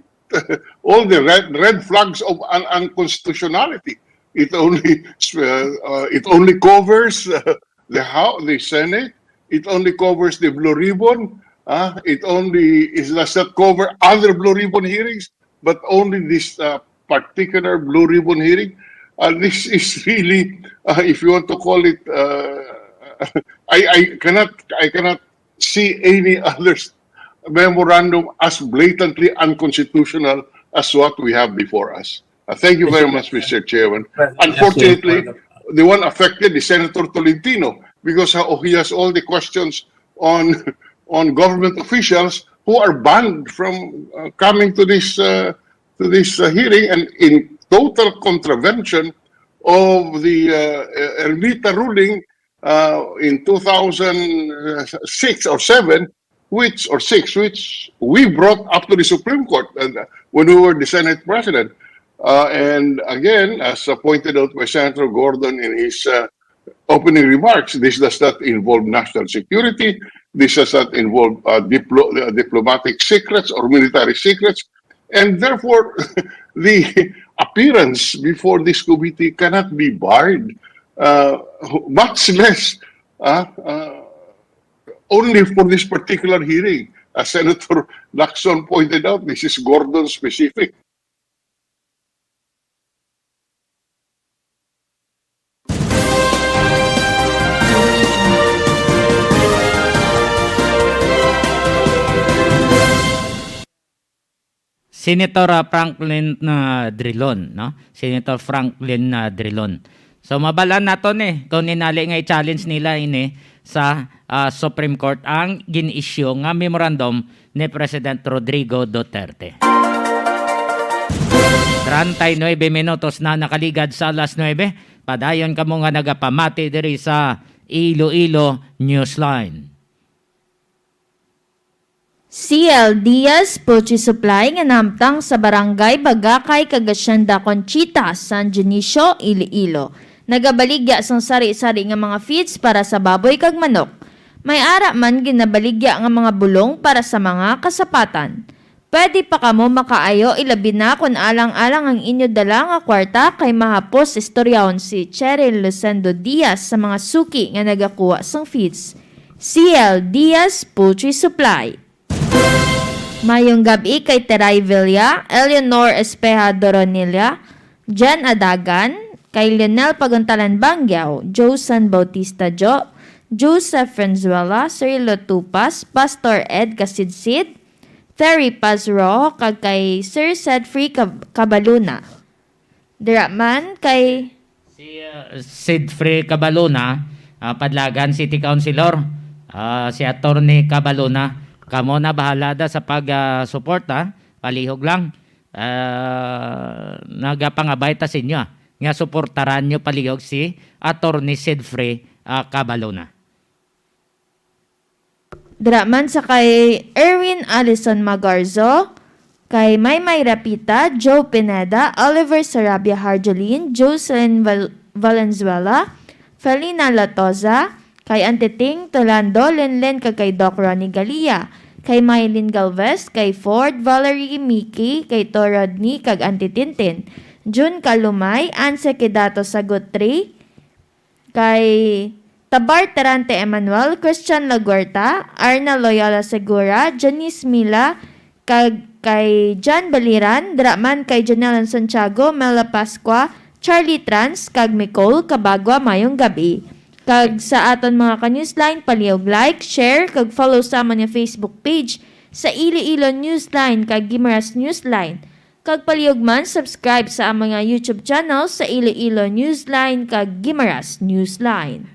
all the red, red flags of un-, unconstitutionality. It only, uh, uh, it only covers, uh, the House, the Senate. It only covers the Blue Ribbon. Uh, it only is, does not cover other Blue Ribbon hearings, but only this, uh, particular Blue Ribbon hearing. Uh, this is really, uh, if you want to call it, uh, I, I cannot, I cannot see any other s-, memorandum as blatantly unconstitutional as what we have before us. Uh, thank you very much, Mister Chairman. Well, just to Unfortunately, the one affected is Senator Tolentino, because, uh, he has all the questions on, on government officials who are banned from, uh, coming to this, uh, to this, uh, hearing, and in total contravention of the, uh, Ermita ruling, uh, in two thousand six or seven, which, or six, which we brought up to the Supreme Court, and, uh, when we were the Senate President. Uh, and again, as, uh, pointed out by Senator Gordon in his, uh, opening remarks, this does not involve national security. This does not involve, uh, diplo-, uh, diplomatic secrets or military secrets. And therefore, the appearance before this committee cannot be barred, uh, much less, uh, uh, only for this particular hearing. As Senator Lacson pointed out, this is Gordon specific. Senator, ah, Franklin, ah, Drilon, no? Senator Franklin, ah, Drilon. So, mabalaan nato ni kung ninali nga i-challenge nila ini sa, ah, Supreme Court ang gin-issue nga memorandum ni President Rodrigo Duterte. Treinta y nueve minutos na nakaligad sa alas nuebe. Padayon kamo nga nagapamati diri sa Iloilo Newsline. C L Diaz Poultry Supply nga nahamtang sa Barangay Bagakay kag Hacienda Conchita, San Dionisio, Iloilo, nagabaligya sang sari-sari nga mga feeds para sa baboy kag manok. May ara man ginabaligya nga mga bulong para sa mga kasapatan. Pwede pa kamo makaayo, ilabi na kon alang-alang ang inyo dala nga kwarta, kay mahapos istoryahon si Cheryl Lucendo Diaz sa mga suki nga nagakuha sang feeds. C L Diaz Poultry Supply. Mayong gab-i kay Teray Villa, Eleanor Espeha Doronilla, Jen Adagan, kay Lionel Paguntalan Bangyaw, Josan Bautista Jo, Joseph Franzuela, Cirilo Tupas, Pastor Ed Kasidsid, Terry Paz Rojo, kag kay Sir Sedfrey Cab- Cabaluna. Dira man kay Si, ah, Sidfrey Cabaluna, ah, Padlagan City Councilor, ah, si Attorney Cabaluna, kamo na bahala da sa pag, ah, suporta, palihog lang. Ah, nagapangabay ta sa inyo, ah, nga suportaran nyo palihog si Attorney Sidfrey, ah, Cabaluna. Dira man sa kay Erwin Allison Magarzo, kay Maymay Rapita, Joe Pineda, Oliver Sarabia Harjolin, Jocelyn Val- Valenzuela, Felina Latoza, kay Auntie Ting Tolando, Linlin kag kay Doc Ronnie Galia, kay Mylene Galvez, kay Ford, Valerie, Mickey, kay To Rodney kag Auntie Tintin, Jun Kalumay, Anse Kidato Sagutri, kay Tabar Terante Emmanuel, Christian Laguerta, Arna Loyola Segura, Janice Mila, kag kay John Baliran, dira man kay Janelle Santiago, Mela Pascua, Charlie Trans, kag Nicole Cabagua, mayong gab-i. Kag sa aton mga ka-Newsline, palihog like, share, kag follow sa amon nga Facebook page sa Iloilo Newsline kag Guimaras Newsline. Kag palihog man, subscribe sa amon nga YouTube channel sa Iloilo Newsline kag Guimaras Newsline.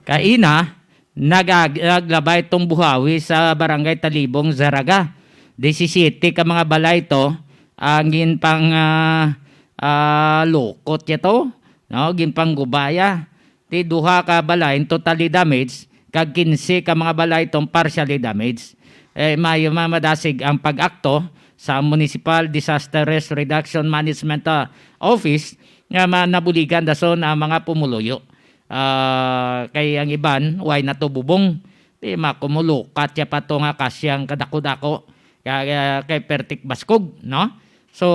Kaina, nag-, naglabay tong buhawi sa Barangay Talibong, Zarraga. Disisiyete ka mga balay to ang ginpang, ah, ah, lukot niya to, no? Ginpanggubaya. Ti duha ka balay totally damaged, kag kinse ka mga balay tong partially damaged. Eh, maayo man madasig ang pag-akto sa Municipal Disaster Risk Reduction Management, ah, Office nga ma-, nabuligan dason ang mga pumuluyo. Ah, kay ang iban, way natububong. Di makumulukat siya pa to nga kasyang kadako-dako. Kay, kay pertik baskog, no? So,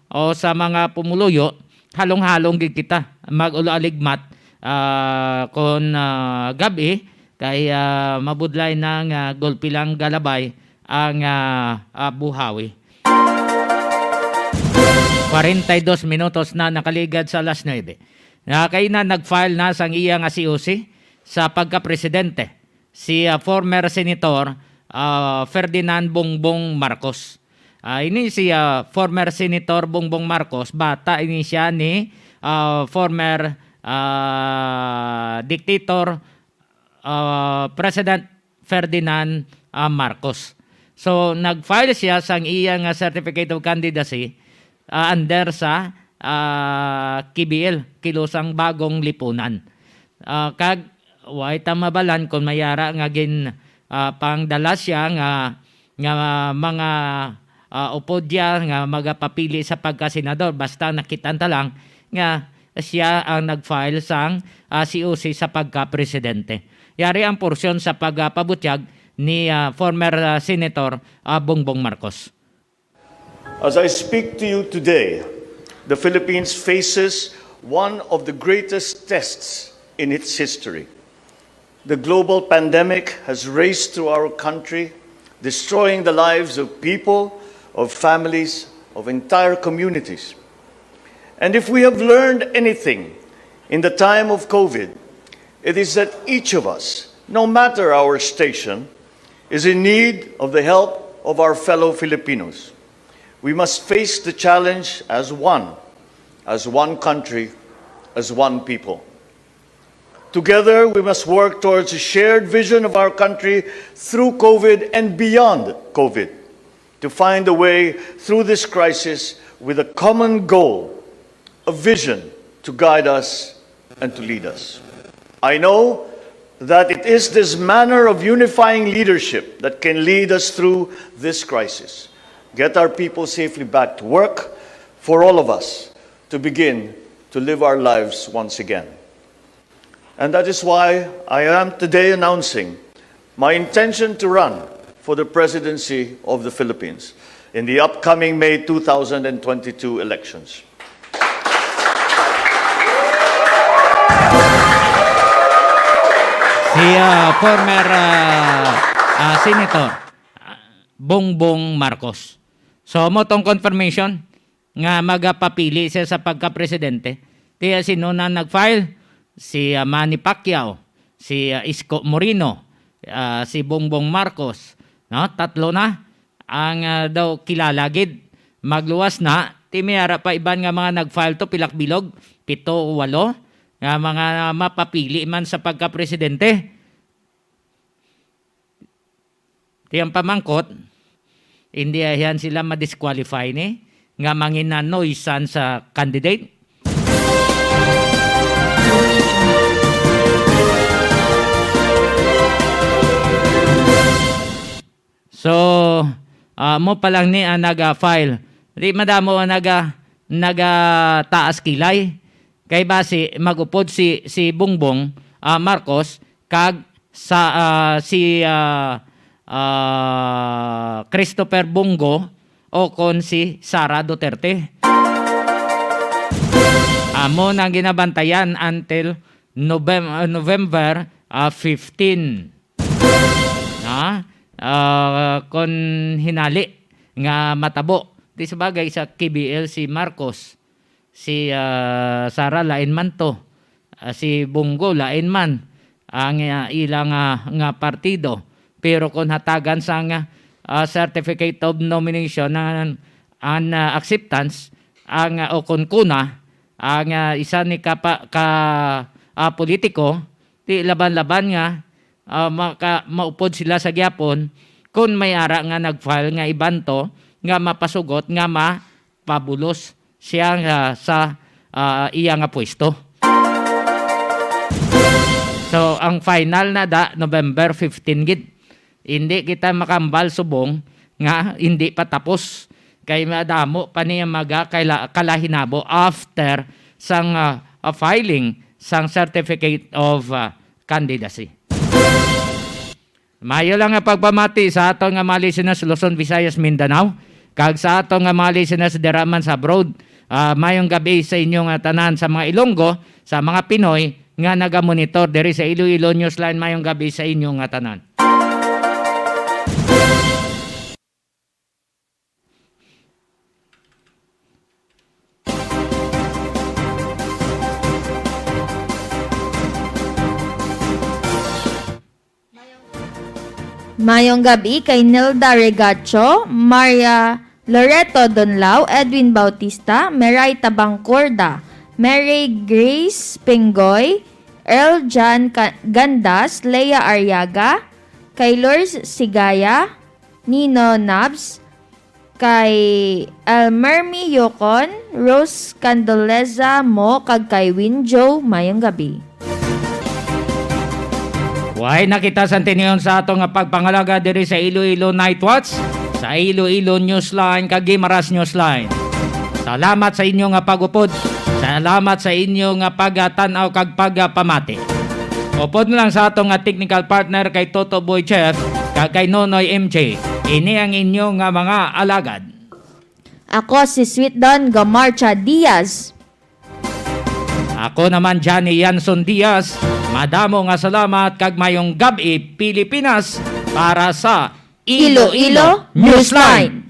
o sa mga pumuluyo, halong-halong gid kita mag-ulo-aligmat, ah, kon, ah, gab-i, kay, ah, mabudlay na nga gulpi lang galabay ang, ah, ah, buhawi. Kwarenta y dos minutos na nakaligad sa alas nuebe. Na kay na nag-file na sang iya nga C O C sa pagkapresidente si, ah, former Senator, ah, Ferdinand Bongbong Marcos. Ah, ini si, ah, former Senator Bongbong Marcos, bata ini siya ni, ah, former, ah, dictator, ah, President Ferdinand, ah, Marcos. So, nag-file siya sang iya nga certificate of candidacy, ah, under sa, ah, K B L, Kilusang Bagong Lipunan. Ah, kag way ta mabalan kung may ara nga gin-, ah, pangdala siya nga, nga mga, ah, upod niya nga magapapili sa pagkasenador. Basta nakita ta lang nga siya ang nag-file sang, ah, C O C sa pagkapresidente. Yari ang porsyon sa pagpabutyag ni, ah, former, ah, Senator, ah, Bongbong Marcos. As I speak to you today, the Philippines faces one of the greatest tests in its history. The global pandemic has raged through our country, destroying the lives of people, of families, of entire communities. And if we have learned anything in the time of COVID, it is that each of us, no matter our station, is in need of the help of our fellow Filipinos. We must face the challenge as one, as one country, as one people. Together, we must work towards a shared vision of our country through COVID and beyond COVID, to find a way through this crisis with a common goal, a vision to guide us and to lead us. I know that it is this manner of unifying leadership that can lead us through this crisis, get our people safely back to work, for all of us to begin to live our lives once again. And that is why I am today announcing my intention to run for the presidency of the Philippines in the upcoming May two thousand twenty-two elections. Si ah, former ah, ah, Senator ah, Bongbong Marcos. So, mo tong confirmation nga magapapili siya sa pagka-presidente. Kaya sino na nag-file? Si ah, Manny Pacquiao, si ah, Isko Moreno, ah, si Bongbong Marcos. No? Tatlo na ang ah, daw kilala gid. Magluwas na, ti may ara pa iban nga mga nag-file to, pilak bilog, pito o walo, nga mga mapapili man sa pagka-presidente. Ti ang pamangkot, hindi ayan sila ma-disqualify ni nga mangina noisan sa candidate. So, ah, mo pa lang ni ang naga-file. Di madamo ang naga, naga taas kilay. Kay basi mag-upod si si Bongbong ah, Marcos kag sa ah, si ah, ah, Christopher Bong Go o kon si Sara Duterte. Amo na ang ginabantayan until Novem- ah, November ah, fifteen. Na ah, kon hinali nga matabo. Di sa bagay sa K B L si Marcos, si ah, Sara lain man to, ah, si Bong Go lain man ang ah, ila nga, nga partido. Pero kung hatagan sang ah, certificate of nomination and, and ah, acceptance ang ah, o kun kuna ang ah, isa ni ka, pa- ka ah, politiko, di laban-laban nga ah, maka, maupod sila sa gihapon kun may ara nga nag-file nga iban to nga mapasugot nga mapabulos siya nga sa ah, iya nga pwesto. So, ang final na da, November fifteen gid. Hindi kita makambal subong nga hindi pa tapos. Kay madamo pa niya maga kaila- kalahinabo after sang ah, ah, filing sang certificate of ah, candidacy. Mayo lang nga pagpamati sa aton nga mga listeners Luzon, Visayas, Mindanao, kag sa aton nga mga listeners dira man sa abroad. Ah, mayong gabi sa inyo nga tanan sa mga Ilonggo, sa mga Pinoy nga nagamonitor diri sa Iloilo Newsline. Mayong gabi sa inyo nga tanan. Mayong gabi kay Nilda Regacho, Maria Loreto Donlao, Edwin Bautista, Meray Tabangcorda, Mary Grace Pinggoy, Earl John Ca- Gandas, Lea Arriaga, kay Lourdes Sigaya, Nino Nabs, kay Elmer Miyukon, Rose Candoleza mo kag kay Winjo. Mayong gabi. Way na kita sa tinion sa ato nga pagpangalaga diri sa Iloilo Night Watch, sa Iloilo Newsline kag Guimaras Newsline. Salamat sa inyo nga pag-upod. Salamat sa inyo nga pagatan-aw kag pagpamati. Upod na lang sa ato nga technical partner kay Toto Boy Chef kag kay Nonoy M J. Ini ang inyo nga mga alagad. Ako si Sweet Don Gamarcha Diaz. Ako naman, Johnny Yanson Diaz. Madamo nga salamat kag mayong gab-i, Pilipinas, para sa Iloilo Newsline.